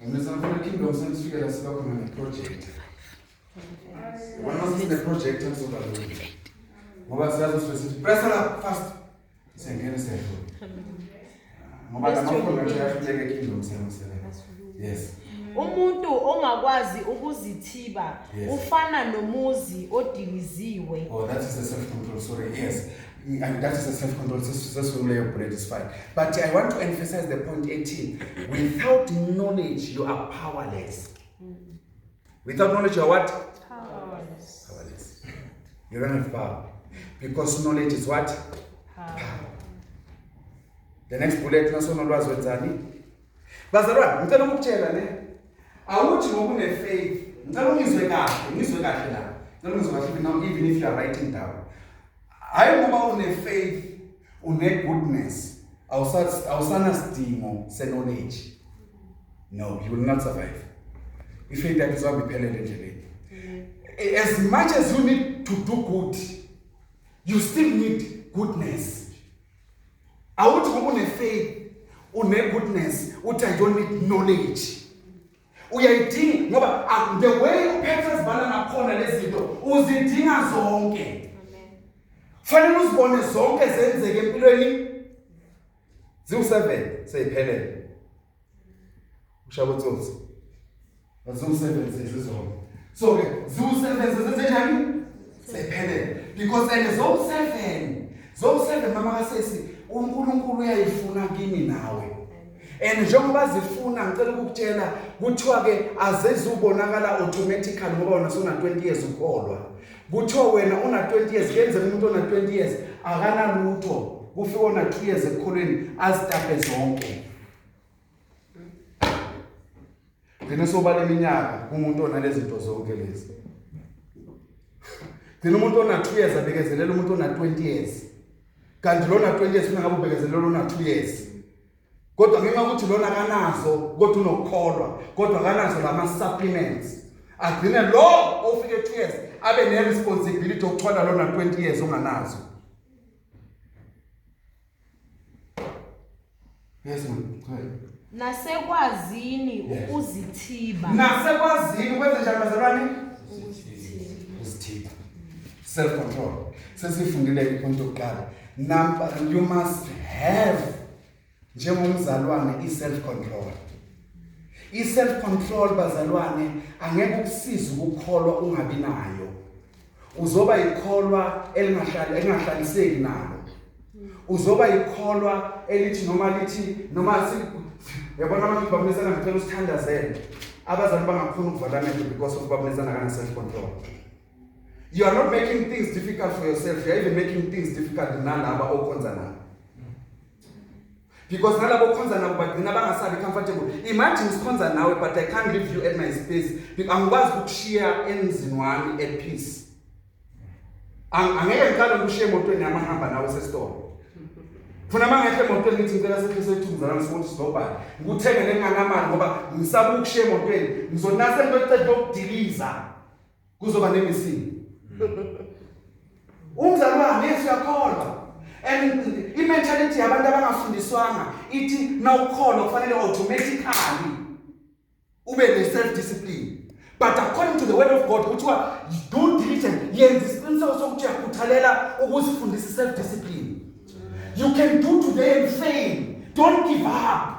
Ngizama Kingdom sesifike la siba khona ne-project. Wena mase project kuzoba lula. Ngoba siyazi ukuthi sithi press la fast. Siyangena siyadlula. Ngoba Verse lamakholwa nje 28. ayahluleka ekingdom 77. Yes. Umuntu ongakwazi ukuzithiba ufana nomuzi odiliziwe. Oh, that is a self-control. Sorry, yes. And that is a self-control. Sesileyo bullet is fine. But I want to emphasize the point 18. Without knowledge, you are powerless. Without knowledge, you are what? Powerless. Powerless. You don't have power. Because knowledge is what? Power. The next bullet, nasonolwazi wenzani? Bazalwane, ngicela ukukutshela ne. Awuthi ngoba une-faith, ngicela ungizwe kahle, ngizwe kahle la. Ngicela ungizwe kahle now even if you are writing down. Hayi ngoba une-faith, une-goodness, awusanasidingo se-knowledge. No, you will not survive. I-faith yakho izohamba iphelele endleleni. As much as you need to do good, you still need goodness. Awuthi ngoba une-faith, une-goodness, uthi I don't need knowledge. Uyayidinga ngoba the way uPetro ezibala ngakhona lezi zinto uzidinga zonke. Fanele uzibone zonke zenzeke empilweni. Ziwu-7 seyiphelele. Ushaya utsotsi. Ziwu-7 sezizonke. So ke ziwu-7 sezenze njani? Seyiphelele. Because and zowu-7 mama kasesi uNkulunkulu uyayifuna kimi nawe. And njengoba zifuna ngicela ukukutshela kuthiwa ke azezubonakala automatically ngoba wena suna 20 years ukholwa. Kuthiwa wena una 20 years kuyenzeka umuntu ona 20 years akanalutho kufika ona 2 years ekukholweni azitape zonke. Gcina sobala iminyaka kumuntu onalezi zinto zonke lezi. Gcina umuntu ona 2 years abekezelela umuntu ona 20 years. Kanti lona 20 years funa ngabe ubekezelela ona 2 years. Kodwa ngenxa yokuthi lona akanazo kodwa unokukholwa kodwa akanazo lama supplements. Agcine lo ofike 2 years abe ne responsibility yokuthwala lona 20 years onganazo. Yes ma'am. Go ahead. Nasekwazini Yes. ukuzithiba. Nasekwazini kwenze njani bazalwane? Ukuzithiba. Self control. Sesifundile ipoint yokuqala. Number you must have njengomzalwane i-self control. I-self control bazalwane angeke ukusize ukukholwa ungabi nayo. Uzoba ikholwa elingahlali engahlaliseki nalo. Uzoba ikholwa elithi noma lithi noma yabona abantu babunisana ngicela usithandazele. Abazali bangakhona ukuvala amehlo because of babunisana kana self control. You are not making things difficult for yourself, you are even making things difficult nalaba okhonza nabo. Because nalabo okhonza nabo bagcina bangasabi comfortable. Imagine sikhonza nawe but I can't leave you at my space. Angikwazi ukushiya emzini wami at peace. Angeke ngiqale ukushiya emotweni yami ngihamba nawe sesitolo. Funa mangehle emotweni ngithi ngicela sehlise ethunzana sibone sidobha. Ngikuthengele nginganamali ngoba ngisaba ukushiya emotweni. Ngizonase ngicela ukudiliza. Kuzoba nemisini. Umzalwane yes uyakholwa. And i-mentality yabantu abangafundiswanga ithi nawukholwa kufanele automatically ube ne-self discipline. But according to the word of God kuthiwa do diligent, yenza isiqiniseko sokuthi uyakhuthalela ukuzifundisa i-self discipline. You can do today and fail. Don't give up.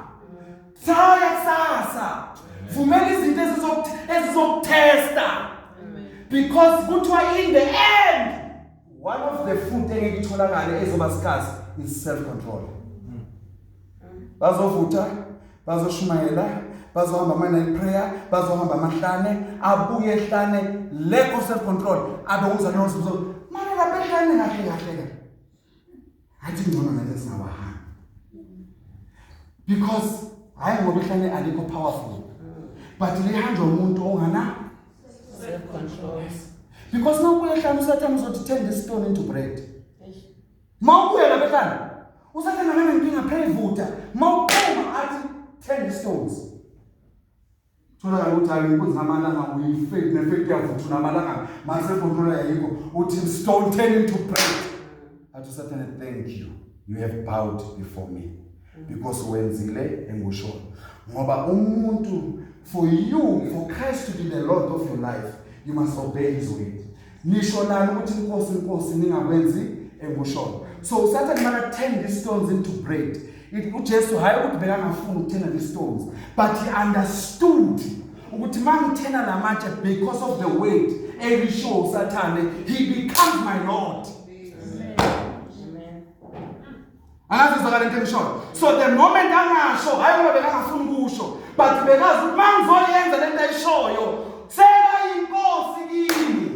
Saya kusasa. Vumela izinto ezizokutesta. Because kuthiwa in the end one of the fruit engeke itholakale ezoba scarce is self control. Bazovutha, bazoshumayela, bazohamba ama night prayer, bazohamba amahlane, abuye ehlane, lack of self control, abe umzalwane ozibuza, manje lapha ehlane kahle kahle ke. Athi ngcono nathi singawahamba. Because hayi ngoba ihlane alikho powerful. But lihanjwa umuntu ongana Self control. Because mawubuya ehlane uSathane uzothi turn this stone into bread. Mawubuya lapha ehlane uSathane akanankinga pray vutha. Mawuphuma athi turn the stones. Tholakala ukuthi hayi inkunzi ngamalanga uyi-faith ne-faith iyavutha unamalanga mase control yayikho uthi stone turn into bread. Athi uSathane thank you. You have bowed before me. Because wenzile engushoyo. Ngoba umuntu for you for Christ to be the Lord of your life you must obey his word. Nisho lana ukuthi inkosi inkosi ningakwenzi Engikushoyo. So uSathane maka turn these stones into bread. UJesu hayi ukuthi bekangafuni ukuthena these stones, but he understood ukuthi mangithena lamatshe because of the word elisho uSathane, he becomes my Lord. Angazi izwakala into engishoyo. So the moment angasho, hayi ngoba bekangafuni ukusho, but bekazi ukuthi mangizoyenza lento ayishoyo, sekayinkosi kimi.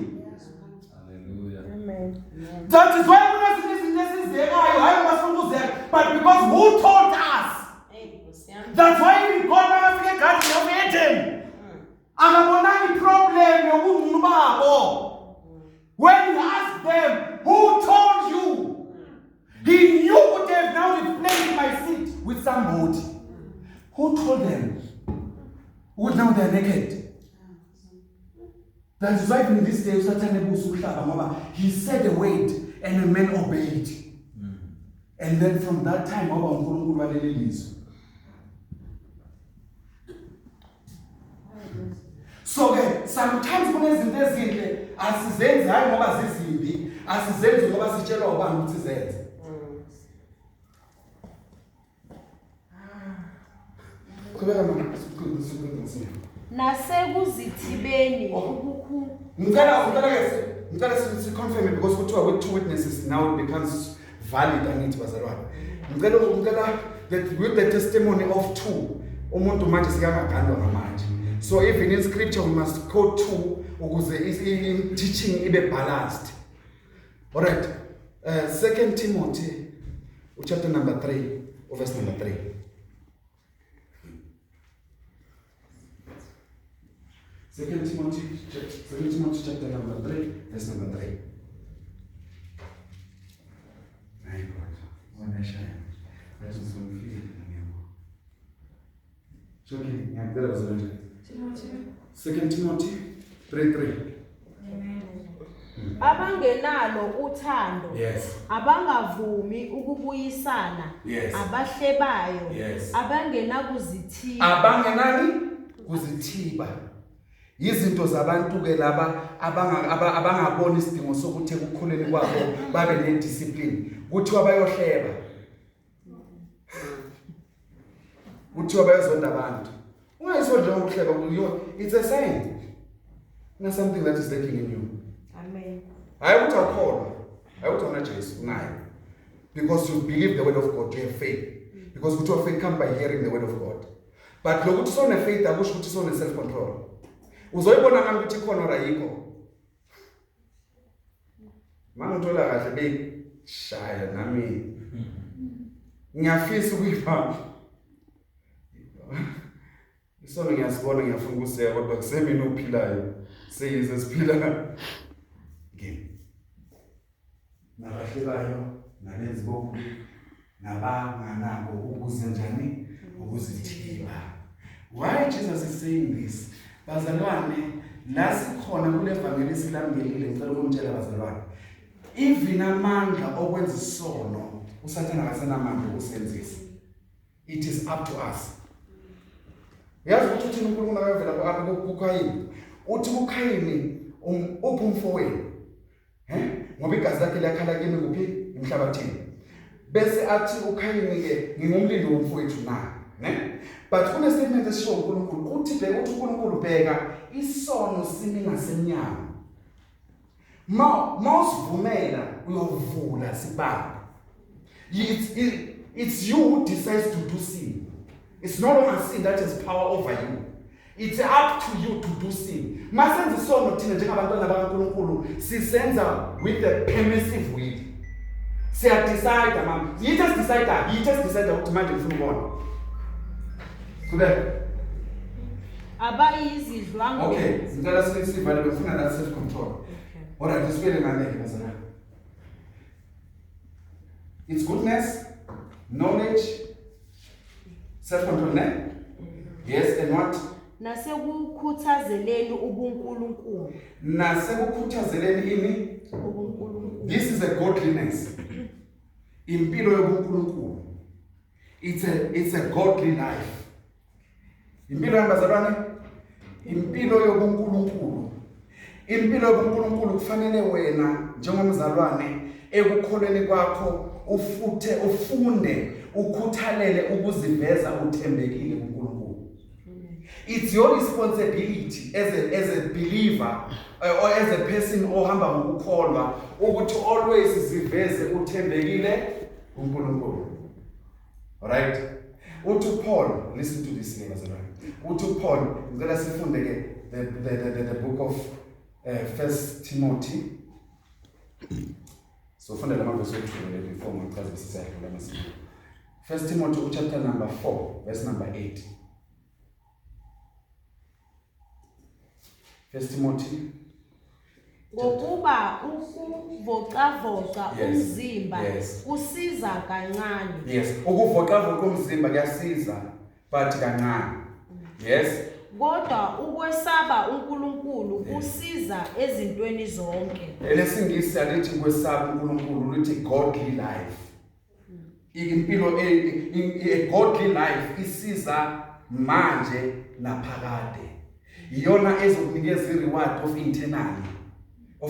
Hallelujah. Amen. That is why kunezinye izinto esiziyekayo, hayi ngoba sifuna ukuziyeka, but because who taught us? Hey, Nkosi yami. That's why even God makafika egarden of Eden, akabonanga iproblem yobungunu babo. When he asked them, who told you? He knew they have now replaced my seat with somebody. Who told them? Ukuthi now they are naked. That is why even this day uSathane ebusa umhlaba ngoba he said a word and a man obeyed. And then from that time waba uNkulunkulu waleli lizwe. So ke sometimes kunezinto ezinhle asizenzi hayi ngoba zizimbi, asizenzi ngoba sitshelwa ubani ukuthi zenze. Qhubeka mama, siqhubeke. Nasekuzithibeni Oh. ukukhu Ngicela si confirm because kuthiwa with two witnesses now it becomes valid, angithi bazalwane. Ngicela that with the testimony of two umuntu manje sikangagandwa ngamanje. So even in scripture we must quote two ukuze teaching ibe balanced. All right. 2 Timothy chapter number 3 verse number 3. Second Timothy chapter number 3 verse number 3. My God, wanashaya. That is so ngiyabonga. Okay, ngiyacela bazalwane. 2 Timothy 3:3. Abangenalo uthando. Yes. Abangavumi ukubuyisana. Yes. Abahlebayo. Yes. Abangenakuzithiba. Abangenani kuzithiba. Izinto zabantu ke laba abangaboni isidingo sokuthi ekukhuleni kwabo babe nediscipline. Kuthiwa bayohleba. Kuthiwa bayozonda abantu. Ungayisonda ukuhleba, it's a sign. There's something that is lacking in you. Amen. Hayi ukuthi awukholwa, hayi ukuthi awuna Jesu, unaye. Because you believe the word of God, you have faith. Because kuthiwa faith come by hearing the word of God. But lokuthi sone faith akusho ukuthi sone self control. Uzoyibona ngami ukuthi ikhona or ayikho. Mangithola kahle beyishaya nami. Ngiyafisa ukuyibamba. Isono ngiyasibona, ngiyafuna ukuseka, kodwa kusemina ophilayo. Seyize siphila ngimi. Nabahlebayo, nabenzi bokubi, nabanganako ukuze njani? Ukuzithiba. Why Jesus is saying this? Bazalwane, la sikhona kule vangeli silangelile, ngicela ukunitshela bazalwane. Even amandla okwenza isono, uSathane akasenamandla okusenzisa. It is up to us. Yazi ukuthi uthini uNkulunkulu akavela kuKhayini. Uthi kuKhayini uphi umfowenu? Ngoba igazi lakhe liyakhala kimi kuphi? Emhlabathini. Bese athi uKhayini ke ngingumlindi womfowethu na? Ne? But kune statement esisho uNkulunkulu uthi bheka, uthi uNkulunkulu bheka isono simi ngasemnyango. Mawusivumela uyovula sibambe. It's you who decides to do sin. It's no longer sin that has power over you. It's up to you to do sin. Masenza isono thina njengabantwana bakaNkulunkulu sisenza with the permissive will. Siya decide mama. You just decide that. You just decide ukuthi manje ngifuna ukubona. Qhubeka. Abayizidlwangu. Okay, ngicela sivale befuna that self control. Okay. Alright, sibuyele ngale bazalwane. It's goodness, knowledge, self-control, ne? Yes, and what? Nasekukhuthazeleni ubuNkulunkulu. Nasekukhuthazeleni ini? UbuNkulunkulu. This is a godliness. Impilo yobuNkulunkulu. It's a godly life. Impilo yabazalwane, impilo yobuNkulunkulu. Impilo yobuNkulunkulu kufanele wena njengomzalwane Ekukholweni kwakho ufuthe ufunde ukhuthalele ukuziveza uthembekile kuNkulunkulu. It's your responsibility as a believer or as a person ohamba ngokukholwa ukuthi always ziveze uthembekile kuNkulunkulu. Alright, uthi Paul, listen to this ke bazalwane. Uthi Paul, ngicela sifunde ke the book of First Timothy. So funda lama verse wethu le before ngichaze bese siyadlula masinya. First Timothy chapter number 4 verse number 8. First Timothy. Ngokuba ukuvocavoca umzimba kusiza kancane. Yes, ukuvocavoca umzimba kuyasiza but kancane. Yes. Kodwa ukwesaba uNkulunkulu kusiza ezintweni zonke. Elesingisi alithi kwesaba uNkulunkulu, lithi godly life. Impilo a godly life isiza manje naphakade. Iyona ezokunikeza i-reward of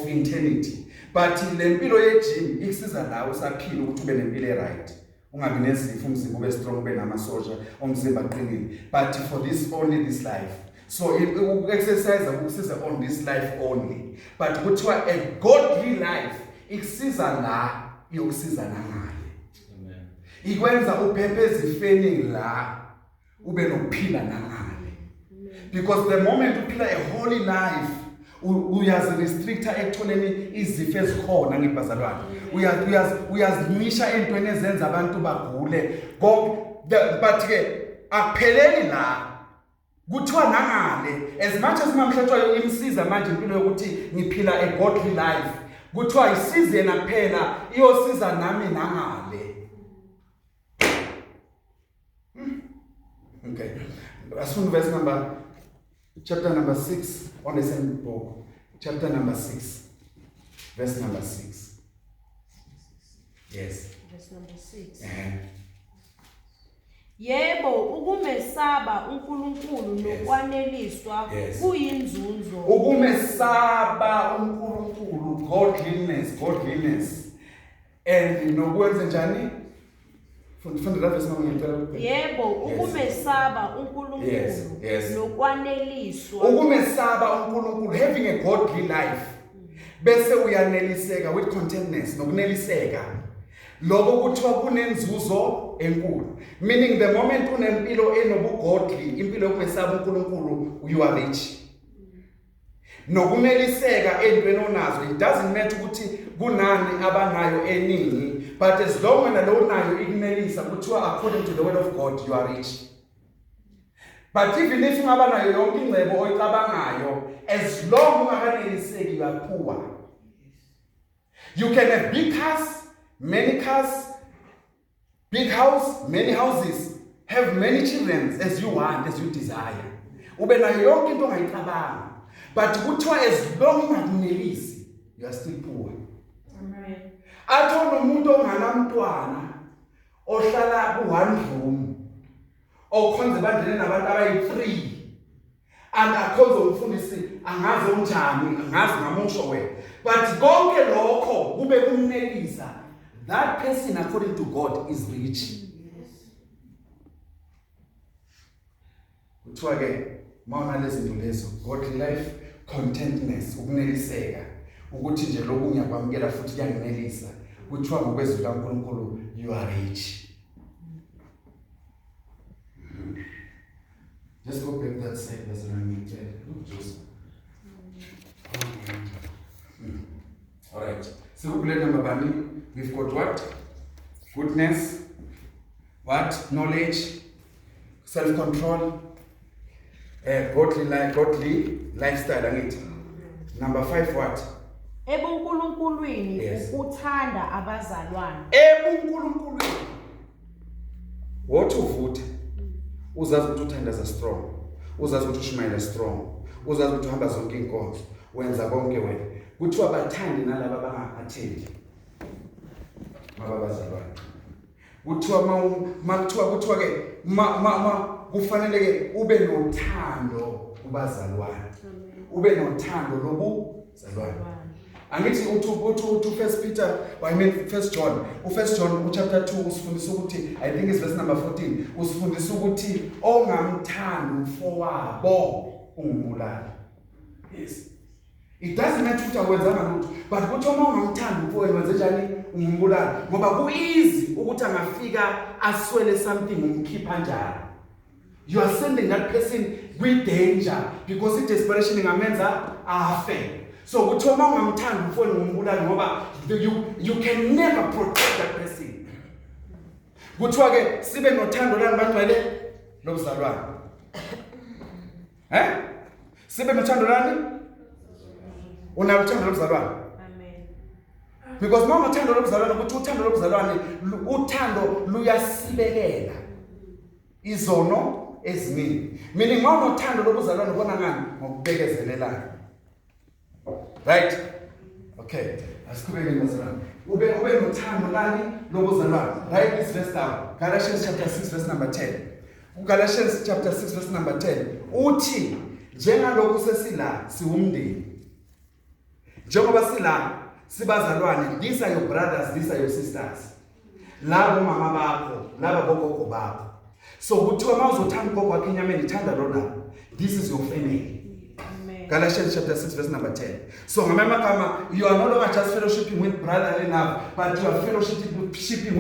eternity. But le mpilo ye-gym ikusiza la usaphila ukuthi ube nempilo e-right, ungabi nezifo, umzimba ube strong, ube namasosha omzimba aqinile, but for this only this life. So uku-exercise kukusiza on this life only, but kuthiwa a godly life ikusiza la, iyokusiza nangale. Amen. Ikwenza uphephe ezifeni la, ube nokuphila nangale, because the moment uphila a holy life uyazirestricta ekutholeni izifo ezikhona ngibazalwane, uyazimisha entweni ezenza abantu bagule konke. But ke akupheleli la, kuthiwa nangale, as much as mamhlatshwayo imsiza manje impilo yokuthi ngiphila a godly life, kuthiwa isize yena kuphela, iyosiza nami nangale. Okay, asifunda verse number, chapter number 6 on the same book, chapter number 6 verse number 6. Yes. Verse number 6. Eh Yebo, ukumesaba uNkulunkulu nokwaneliswa kuyinzuzo. Ukumesaba uNkulunkulu, godliness and nokwenza njani? Funda, funda la verse mama, ngiyacela ukubheka. Yebo, ukumesaba uNkulunkulu nokwaneliswa. Ukumesaba uNkulunkulu, having a godly life, bese uyaneliseka with contentness, nokuneliseka lokho kuthiwa kunenzuzo enkulu, meaning the moment unempilo enobugodly, impilo yokumesaba uNkulunkulu, you are rich nokuneliseka entweni onazo. It doesn't matter ukuthi kunani abanayo eningi, but as long wena lo unayo ikunelisa, kuthiwa according to the word of God you are rich. But even if ungaba nayo yonke ingcebo oyicabangayo, as long ungakaneliseki, you are poor. You can have big cars, many cars, big house, many houses, have many children as you want, as you desire, ube nayo yonke into ongayicabanga, but kuthiwa as long ingakunelisi, you are still poor. Amen. Athi unomuntu onganamntwana, ohlala ku-one room, okhonza ebandleni nabantu abayi-3, angakhonza umfundisi angazi onjani, angazi ngamusho wena, but konke lokho kube kumnelisa, that person according to God is rich. Kuthiwa ke mawuna lezi zinto lezo, godly life, contentness, ukuneliseka ukuthi nje lokhu ngiyakwamukela futhi kuyanginelisa, kuthiwa ngokwezwi likaNkulunkulu you are rich. Just go back that side, bazalwane, ngiyacela. Oh, Jesu. All right. So bullet number bani? We've got what? Goodness, what? Knowledge, self-control, godly life, godly lifestyle angithi. Number 5 what? EbuNkulunkulwini ukuthanda abazalwane. EbuNkulunkulwini. Wothi uvuthe. Uzazi ukuthi uthandaza strong. Uzazi ukuthi ushumayela strong. Uzazi ukuthi uhamba zonke inkonzo. Wenza konke wena. Kuthiwa bathande nalaba abanga-attendi. Baba bazalwane. Kuthiwa makuthiwa kuthiwa ke ma kufanele ke ube nothando kubazalwane. Ube nothando lobuzalwane. Angithi uthi First Peter, I mean First John, uFirst John uchapter 2 usifundisa ukuthi, I think it's verse number 14, usifundisa ukuthi ongamthandi umfowabo ungumbulali. Yes. It doesn't matter ukuthi akwenzanga lutho, but kuthi uma ungamthandi umfowenu wenze njani? Ungumbulali. Ngoba ku-easy ukuthi angafika aswele something umkhipha kanjani. You are sending that person with danger because i-desperation ingamenza afe. So kuthiwa uma ungamthandi umfowenu ungumbulali ngoba you can never protect that person. Kuthiwa ke sibe nothando lani bangcwele lobuzalwane. Eh? Sibe nothando lani? Unalo uthando lobuzalwane? Amen. Because uma unothando lobuzalwane, ukuthi uthando lobuzalwane, uthando luyasibekela izono eziningi. Meaning uma unothando lobuzalwane ubona ngani? Ngokubekezelelana. Right? Okay. Asiqhubeke bazalwane. Ube nothando lani lobuzalwane. Write this verse down. Galatians chapter 6 verse number 10. Galatians chapter 6 verse number 10. Uthi njengalokhu sesila siwumndeni. Njengoba sila sibazalwane, these are your brothers, these are your sisters. Labo mama bakho, laba bogogo bakho. So kuthiwa uma uzothanda ugogo wakho enyameni, thanda lo la. This is your family. Amen. Galatians chapter 6 verse number 10. So ngamanye amagama, you are no longer just fellowshipping with brotherly love, but you are fellowshipping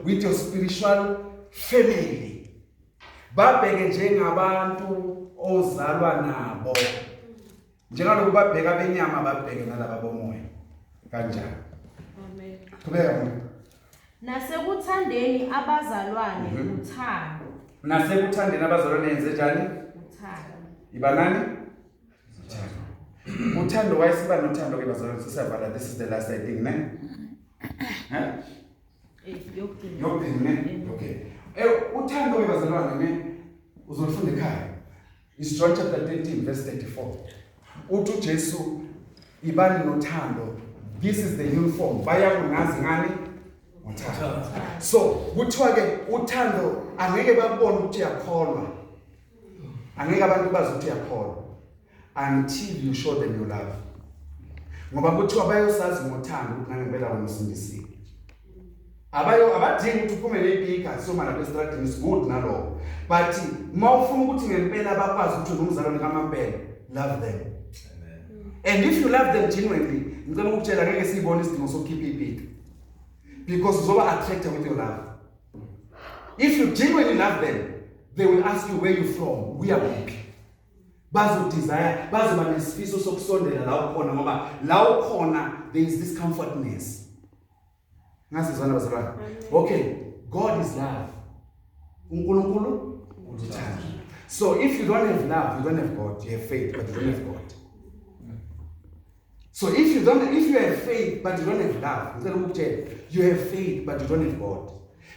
with your spiritual family. Babheke njengabantu ozalwa nabo. Njengalokhu babheka benyama, babheke nalaba bomoya. Kanjani? Amen. Qhubeka mama. Nasekuthandeni abazalwane uthando. Nasekuthandeni abazalwane yenze njani? Uthando. Iba nani? Uthando. Uthando, wayesiba nothando ke bazalwane, sisiyavala. This is the last, I think, ne? Eh? Yokugcina. Yokugcina, ne? Okay. Uthando ke bazalwane, ne? Uzolifunda ekhaya. It's John chapter 13 verse 34. Uthi uJesu ibani nothando. This is the uniform. Bayakunazi ngani? Ngothando. So kuthiwa ke uthando angeke babone ukuthi uyakholwa. Angeke abantu bazi ukuthi uyakholwa until you show them your love. Ngoba kuthiwa bayosazi ngothando ukuthi nangempela wena usindisiwe. Abayo abadingi ukuthi uphume nezipika soma lapha estradini, is good naloko. But mawufuna ukuthi ngempela bakwazi ukuthi ungumzalwane kamampela, love them. And if you love them genuinely, ngicela ukukutshela, ngeke siyibone isidingo sokukhipha ipika. Because uzoba attracted with your love. If you genuinely love them, they will ask you where you from, uya kuphi. Bazo desire, bazoba nesifiso sokusondela la ukhona ngoba la ukhona there is this comfortness. Ngasizwana bazalwane. Okay, God is love. uNkulunkulu uluthando. So if you don't have love, you don't have God. You have faith, but you don't have God. So if you have faith but you don't have love, ngicela ukukutshela, you have faith but you don't have God.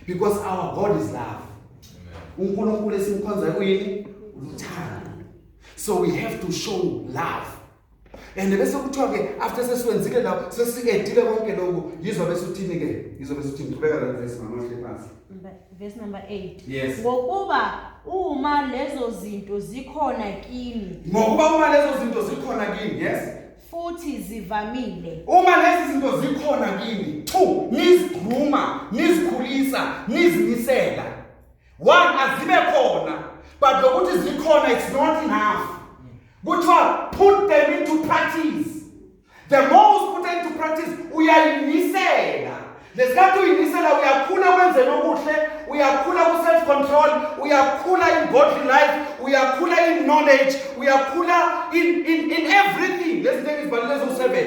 Because our God is love. uNkulunkulu esimkhonzayo uyini? Uluthando. So we have to show love. And bese kuthiwa ke after sesiwenzile lapho, sesiedile konke lokhu, yizwa bese uthini ke? Yizwa bese uthini? Qhubeka la verse, mama, hle phansi. Verse number 8. Yes. Ngokuba uma lezo zinto zikhona kini Ngokuba uma lezo zinto zikhona kini, yes. futhi zivamile, Uma lezi zinto zikhona kini, two, nizigrooma, nizikhulisa, nizinisela. One, azibe khona, but lokuthi zikhona, it's not enough. Kuthiwa put them into practice. The more put into practice, uyayinisela. Lesikhathi uyinisela, uyakhula wenzeni okuhle, uyakhula ku-self control, uyakhula in godly life, uyakhula in knowledge, uyakhula in everything. Lezi zinto engizibhalile eziwu-seven,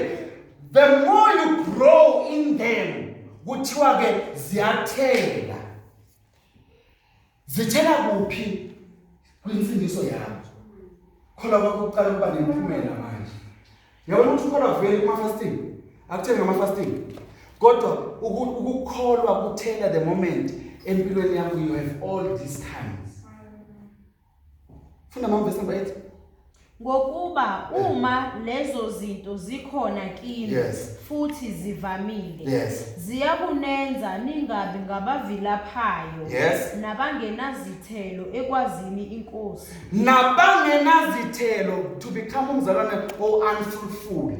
the more you grow in them, kuthiwa ke ziyathela. Zithela kuphi? Kwinsindiso yakho. Kholwa kwakho kuqala kuba nemiphumela manje. Yabona ukuthi ukholwa vele kuma-fasting, akutheli ngama-fasting, kodwa ukukholwa kuthela the moment empilweni yakho you have all these kinds. Funda mama, verse number 8. Ngokuba uma lezo zinto zikhona kini futhi zivamile, ziyakunenza ningabi ngabavilaphayo nabangenazithelo ekwazini iNkosi. Nabangenazithelo, to become umzalwane o-unfruitful.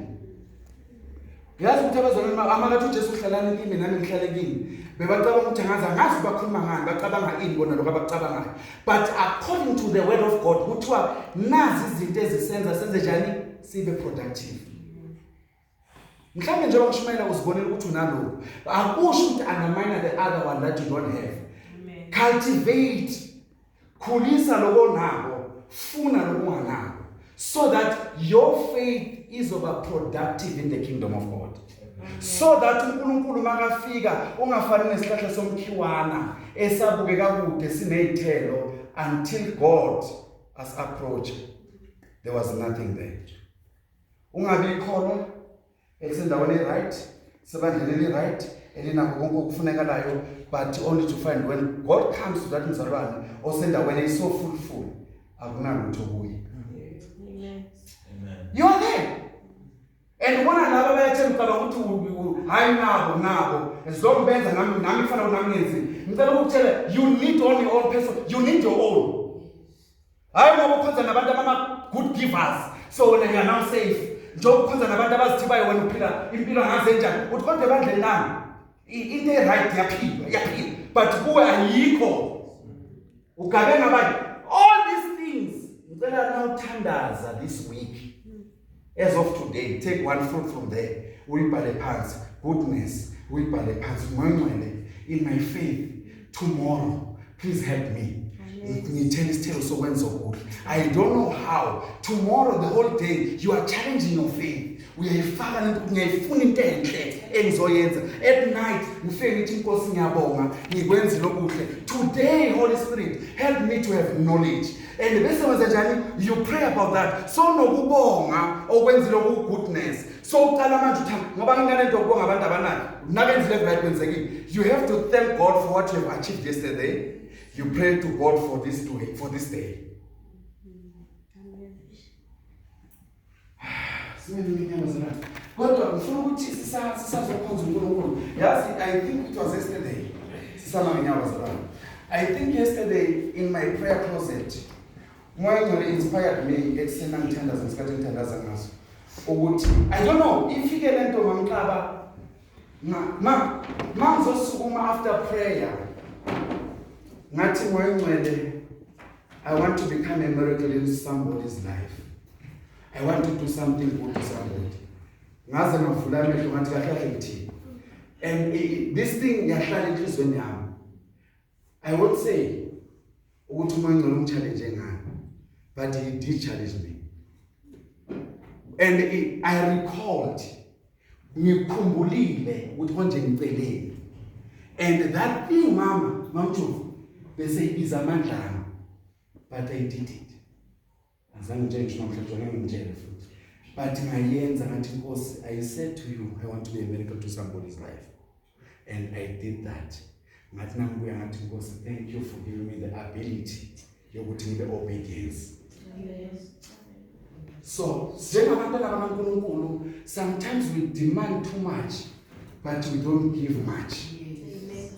Yazi ukuthi abazalwane amakathi uJesu uhlalani kimi nami ngihlale kini. Bebacabanga ukuthi angazi angazi bakhuluma ngani, bacabanga ini bona lokho abakucabangayo. But according to the word of God kuthiwa nazi izinto ezisenza senze njani sibe productive. Mhlawumbe njengoba ngishumayela uzibonela ukuthi unalokhu. Akusho ukuthi undermine the other one that you don't have. Amen. Cultivate, khulisa lokho onako, funa lokho unganako, so that your faith izoba productive in the kingdom of God. So that uNkulunkulu makafika ungafani nesihlahla somkhiwana esabukeka kude sinezithelo until God as approach there was nothing there. Ungabi ikholwa elisendaweni right, sebandleni eli right, elinakho konke okufunekalayo, but only to find when God comes to that mzalwane osendaweni so fruitful akunalutho kuye. Amen. Amen. You are there. And ubona laba bayathemba ucabanga ukuthi hayi nabo nabo as long benza nami nami kufanele nami ngenzile. Ngicela ukukutshela, you need only your own person, you need your own. Hayi ngoba ukhonza nabantu abama good givers, so wena you are now safe. Njengoba ukhonza nabantu abazithibayo wena uphila impilo ngaze njani, uthi kodwa ebandleni lami into e-right yaphilwa yaphila, but kuwe ayikho, ugabe ngabanye. All these things ngicela nawuthandaza this week, as of today, take one fruit from there, uyibhale phansi, goodness, uyibhale phansi, ngcwele in my faith tomorrow, please help me ngithele isithelo sokwenza okuhle. I don't know how. Tomorrow the whole day you are challenging your faith, uyayifaka lento ukuthi ngiyayifuna into enhle engizoyenza. At night ngifike ngithi Nkosi ngiyabonga ngikwenzile okuhle today, Holy Spirit help me to have knowledge. And bese wenza njani? You pray about that. So nokubonga okwenzile oku goodness, so uqala manje uthi ngoba nginalento yokubonga abantu abanayo nakenzile right kwenzekile. You have to thank God for what you have achieved yesterday. You pray to God for this day, for this day. Kodwa ngifuna ukuthi sisazokhonza uNkulunkulu. Yazi, I think it was yesterday. Sisama ngenyawo bazalwane. I think yesterday in my prayer closet, Moya Ngcwele inspired me ekuseni ngithandaza ngesikhathi ngithandaza ngaso. Ukuthi I don't know, ifike lento mamxaba ma mangizosukuma after prayer. Ngathi Moya Ngcwele, I want to become a miracle in somebody's life. I want to do something good to somebody. Ngaze ngavula amehlo ngathi kahle kahle ngithini. And this thing yahlala enhlizweni yami. I won't say ukuthi uMoya Ngcwele ungichallenge ngani, but he did challenge me. And I recalled, ngikhumbulile ukuthi konje ngiceleni. And that thing mama, mamjuvu, bese ibiza amandla ami, but I did it. Azange ngitshele ngisho namhlanje ngeke ngitshele futhi. But ngayenza ngathi Nkosi, I said to you I want to be a miracle to somebody's life. And I did that. Ngathi nangibuya ngathi Nkosi, thank you for giving me the ability yokuthi ngibe obedience. So njengabantwana bakaNkulunkulu, sometimes we demand too much, but we don't give much. Amen.